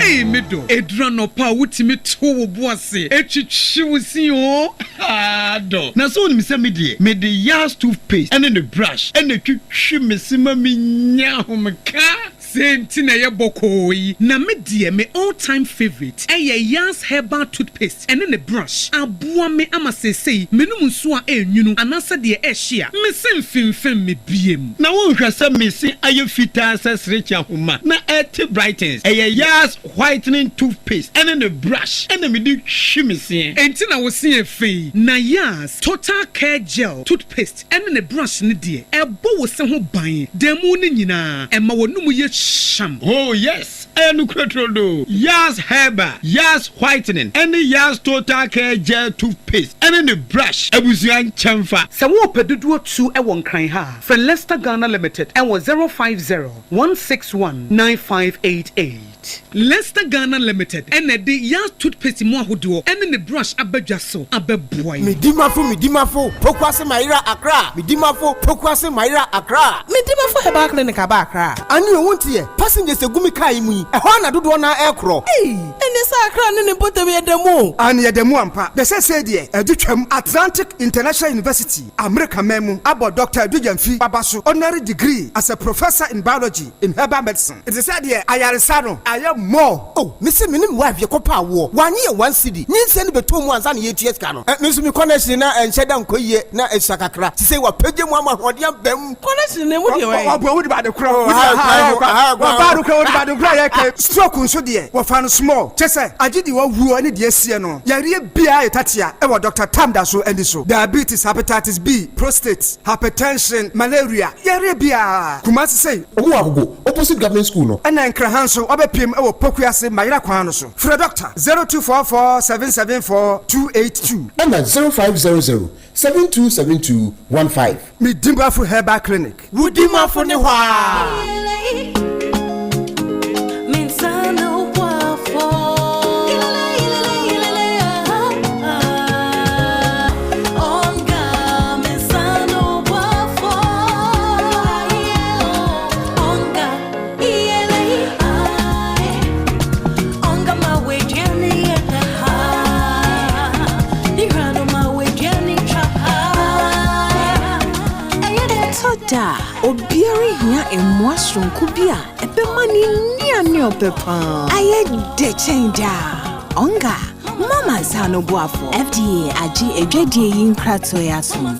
Speaker 3: Ei me dɔ, ɛduru anɔpa a wotumi to wo bo ase twitwi wo se oo, haa dɔ.
Speaker 22: Na sɛ wonim sɛ me deɛ, mede Yas toothpaste ne ne brush na ɛtwitwi me se ma menya ahomeka.
Speaker 3: Sei nti na ɛyɛ bɔkɔɔ yi. Na me deɛ me all time favourite ɛyɛ Yas herbal toothpaste ɛne ne brush. Aboa me ama seesei menom nsuo a ɛnwunu anaasɛ deɛ ɛhye a, me se mfemfem me biem.
Speaker 22: Na wonhwɛ sɛ me se ayɛ fitaa sɛ serekye ahoma na ɛte brightens. Ɛyɛ Yas whitening toothpaste ɛne ne brush ɛna mede twi me seɛ.
Speaker 3: Enti na wo se yɛ fɛ yi. Na Yas total care gel toothpaste ɛne ne brush no deɛ, ɛbɔ wo se ho ban da mu no nyinaa, ɛma w'anomu yɛ hyam.
Speaker 22: Oh yes, ɛyɛ nokorɛ turodoo. Yas Herbal, Yas Whitening ɛne Yas Total Care Gel Toothpaste ɛne ne brush abusua nkyɛnfa.
Speaker 3: Sɛ worepɛ dodoɔ tu wɔ Nkran ha a, frɛ Lester Ghana Limited wɔ 050 161 9588. Lester Ghana Limited na ɛde Yas Toothpaste mu ahodoɔ ne ne brush aba dwa so abɛboa yɛn.
Speaker 23: Medimafo Medimafo Pokuase Mayera Accra Medimafo Pokuase Mayera Accra.
Speaker 24: Medimafo Herbal Clinic aba Accra.
Speaker 23: Ane o wonteɛ, passengers egu me car yi mu yi, ɛhɔ ara na dodoɔ no ara ɛrekorɔ.
Speaker 24: Ei! Ɛneɛ sɛ Accra ne ne mpɔtam yɛ da mu o.
Speaker 25: Aane yɛda mu ampa. Na seesei deɛ ɛde twam. Atlantic International University, Amerika man mu, abɔ Dɔkta Adu Gyamfi Baba so honorary degree as a Professor in Biology in Herbal Medicine. Nti sɛ deɛ ayaresa no ayɛ more.
Speaker 23: Oh me se me ne me wife yɛkɔ paa woɔ wanye yɛ one cedi nyinsɛn no bɛtɔ mu ansa na yɛtua sika no eh me nso me connection na ɛnhyɛ da nkɔ yie na ɛsua kakra sisei wapagya mu ama ahoɔden aba mu.
Speaker 24: Connection no emu deɛ wɛn.
Speaker 25: Ɔboa wode bade korɔ wode aha ɛkwa wɔbaa no korɔ wode bade korɔ yɛ kɛ. Stroke nso deɛ wɔfa no small kyɛ sɛ agye deɛ wawuo ne deɛ asie no yareɛ biara yɛ tatea ɛwɔ Doctor Tam da so ani so diabetes hepatitis B prostate hypertension malaria yareɛ biara Kumasi sei.
Speaker 26: Ɔmo wɔ Agogo, opposite government school no.
Speaker 25: Ɛna Nkraha nso wabɛpiem wɔ Pokuase Mayera kwan no so. Frɛ Dɔkta, 0244 774 282.
Speaker 26: Ɛna 0500 7272 15.
Speaker 25: Medimafo Herbal Clinic.
Speaker 23: Wo dimafo ne hɔ aa.
Speaker 27: Ɛtɔ da a, obiara hia mmoa soronko bi a ɛbɛma ne nnuane a ɔpɛ paa ayɛ dɛ kyɛn daa. Onga, mama nsa ano boafo. FDA agye adwadie yi nkratoɔ yi atom.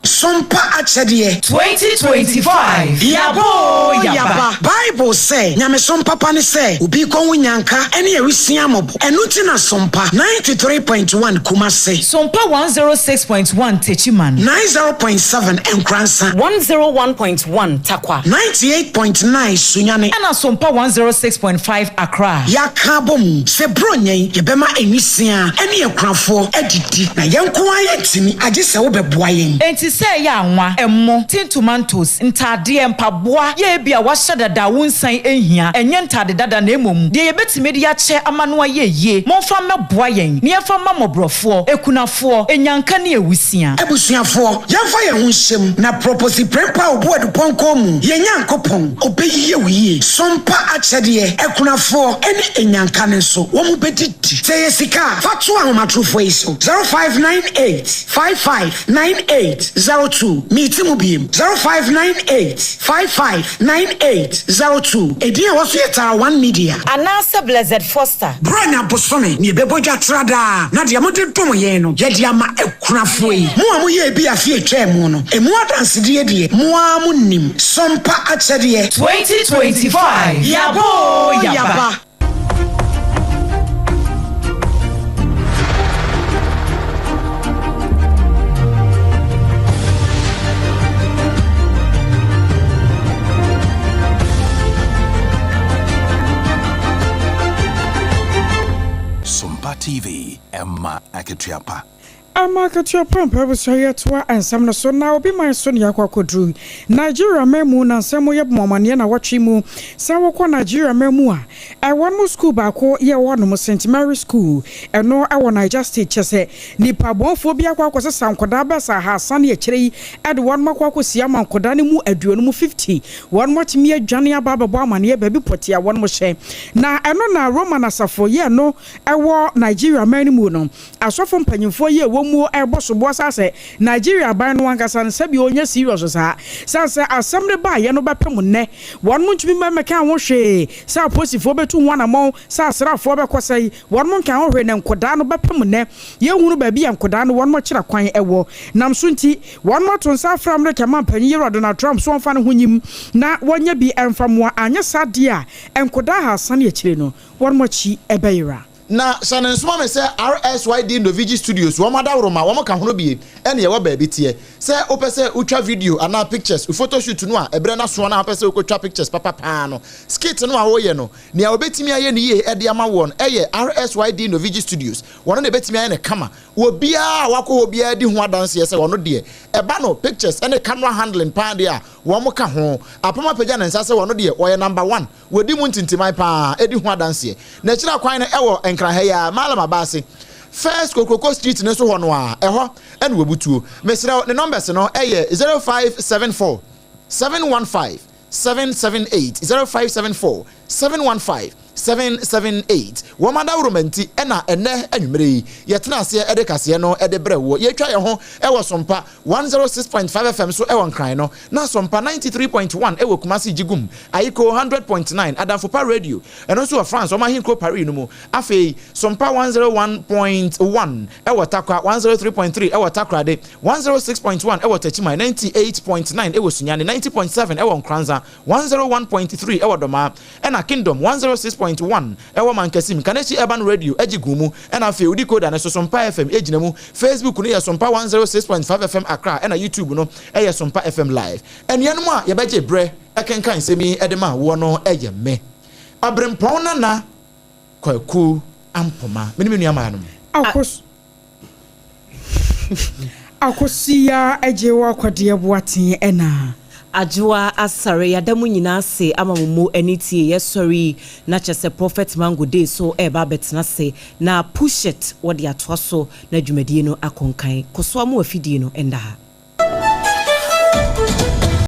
Speaker 28: Sompa akyɛdeɛ.
Speaker 29: 2025 Yaba oo yaba.
Speaker 28: Bible sɛ, Nyamesom papa ne sɛ obi rekɔhu nnyanka ne awisiaa mmɔbɔ. Ɛno nti na Sompa 93.1 Kumase.
Speaker 29: Sompa 106.1 Techiman.
Speaker 28: 90.7 Nkoransa.
Speaker 29: 101.1 Tarkwa.
Speaker 28: 98.9 Sunyani.
Speaker 29: Ɛna Sompa 106.5 Accra.
Speaker 28: Yɛaka abom sɛ Buronya yi yɛbɛma nwisiaa ne akunafoɔ adidi, na yɛn nko ara yɛntumi, agye sɛ wobɛboa yɛn.
Speaker 29: Enti sɛ ɛyɛ anwa, ɛmo, tin tomatoes, ntaadeɛ, mpaboa, yɛ ebia woahyɛ dada a wonsan nhia, ɛnyɛ ntaade dada na mmom deɛ yɛbɛtumi de akyɛ ama no ayɛ yie, momfa mmɛboa yɛn na yɛmfa mma mmɔborɔfoɔ, akunafoɔ, anyanka ne awusia.
Speaker 28: Abusuafoɔ, yɛmfa yɛn ho nhyɛ mu na Proposi Prempeh Obuadupɔnkɔ mu, yɛn Nyankopɔn, ɔbɛyie wo yie. Sompa akyɛdeɛ, akunafoɔ ne anyanka no nso, wɔn bɛdidi. Sɛ ɛyɛ sika a, fa to ahomatorofoɔ yi so, 0598 55 98 02. Meeti mu biem, 0598 55 98 02. Edin a ɛwɔ so yɛ Tara One Media.
Speaker 29: Anaasɛ Blessed Foster.
Speaker 28: Buronya bosome na yɛbɛbɔ dwa tra daa, na deɛ mode dom yɛn no, yɛde ama akunafoɔ yi. Mo a moyɛɛ bi afe a ɛtwaa mu no, emu adansedie deɛ, mo ara monim. Sompa akyɛdeɛ.
Speaker 29: 2025, Yaba oo, yaba.
Speaker 4: Sompa TV, ɛma akatua pa.
Speaker 11: Ama akatua pa mpaebɔ sua yɛtoa nsɛm no so na obi man so na yɛakɔ akɔduru Nigeria man mu na nsɛm mu yɛ bɔ amaneɛ na wɔtwe mu sɛ wokɔ Nigeria man mu a ɛwɔ no school baako yɛ wɔ nom St Mary school ɛno ɛwɔ Niger state kyɛ sɛ nipa bɔnfoɔ bi akɔ akɔsesa nkɔdaa bɛsa ahasa ne akyire yi ɛde wɔn akɔ akɔsi ama nkɔdaa no mu aduonu mu 50 wɔn atumi adwane aba abɛbɔ amaneɛ baabi pɔte a wɔn hyɛ na ɛno na Roman asafo yɛ no ɛwɔ Nigeria man no mu no Asɔfo mpanyimfoɔ yi a ɛwɔ muo rebɔ soboɔ saa sɛ Nigeria aban no ankasa no sɛbi ɔnyɛ serious saa sane sɛ asɛm no baayɛ no bɛpem nnɛ wɔnom ntumi mmɛka ho hwee sɛ aposifoɔ bɛtu ho anamɔn sɛ asraafoɔ bɛkɔ sɛi wɔnom nka ho hwee na nkodaa no bɛpem nnɛ yɛnhunu baabi a nkodaa no wɔnom kyerɛ kwan wɔ nam so nti wɔnom ato nsa afrɛ Amerika manpanyin Yewura Donald Trump so ɔmfa ne ho nyim na wɔnyɛ bi mfa mmoa anyɛ saa deɛ a nkodaa ahaasa ne akyire no wɔnom akyi bɛyera.
Speaker 1: Na hyɛ no nso ma me sɛ RSYD Novigi Studios wɔn adaworoma wɔn ka hono bie ɛne ɛwɔ baabi teɛ. Sɛ wopɛ sɛ wotwa video anaa pictures, wo photo shoot no a ɛberɛ no asoɔ no a wopɛ sɛ wokɔtwa pictures papa paa no, skit no a woreyɛ no, nea wɔbɛtumi ayɛ no yie de ama woɔ no ɛyɛ RSYD Novigi Studios. Wɔn na ɛbɛtumi ayɛ no kama. Obiara a wakɔ hɔ biara di ho adanseɛ sɛ wɔn deɛ ɛba no pictures ne camera handling paa deɛ a wɔn ka ho. Apam apagya ne nsa sɛ wɔn deɛ wɔyɛ number one. Wɔdi mu ntintiman pa ara di ho adanseɛ. N'akyiri akwan no wɔ Nkran ha yi ara, Mallam Abaase, First Kokroko Street no so hɔ no ara, ɛhɔ na wɔbutuo. Mesrɛ wo, ne numbers no yɛ 0574 715 778, 0574 715 778. Wɔn adaworoma nti na ɛnnɛ anwummerɛ yi yɛtena aseɛ de kaseɛ no de brɛ woɔ. Yɛtwa yɛn ho wɔ Sompa 106.5 FM so wɔ Nkran no, na Sompa 93.1 wɔ Kumasi Gyigum, Ayiko 100.9, Adamfopa Radio, ɛno nso wɔ France wɔn ahenkuro Paris no mu. Afei Sompa 101.1 wɔ Tarkwa, 103.3 wɔ Takoradi, 106.1 wɔ Techiman, 98.9 wɔ Sunyani, 90.7 wɔ Nkoranza, 101.3 wɔ Dɔmaa, ɛna Kingdom 106.1 wɔ Mankasim, Kaneshie Urban Radio gye gu mu, ɛna afei wo decoder no so Sompa FM gyina mu, Facebook no yɛ Sompa 106.5 FM Accra ɛna YouTube no yɛ Sompa FM Live. Anuanom a yɛbɛgye berɛ kenkan nsɛm yi de ma woɔ no yɛ me, Ɔberempɔn Nana Kwaku Ampoma, me ne me nuammaanom.
Speaker 11: Akos. Akosua Agyewa Kwadeɛ Boateng ɛna.
Speaker 14: Adwoa Asare yɛada mo nyinaa ase ama mo mo ani tie yɛ sɔre yi na kyerɛ sɛ Prophet Mango day so ɛreba abɛtena ase na push it wɔde atoa so na dwumadie no akɔ nkan kɔsoa mo afidie no nda ha.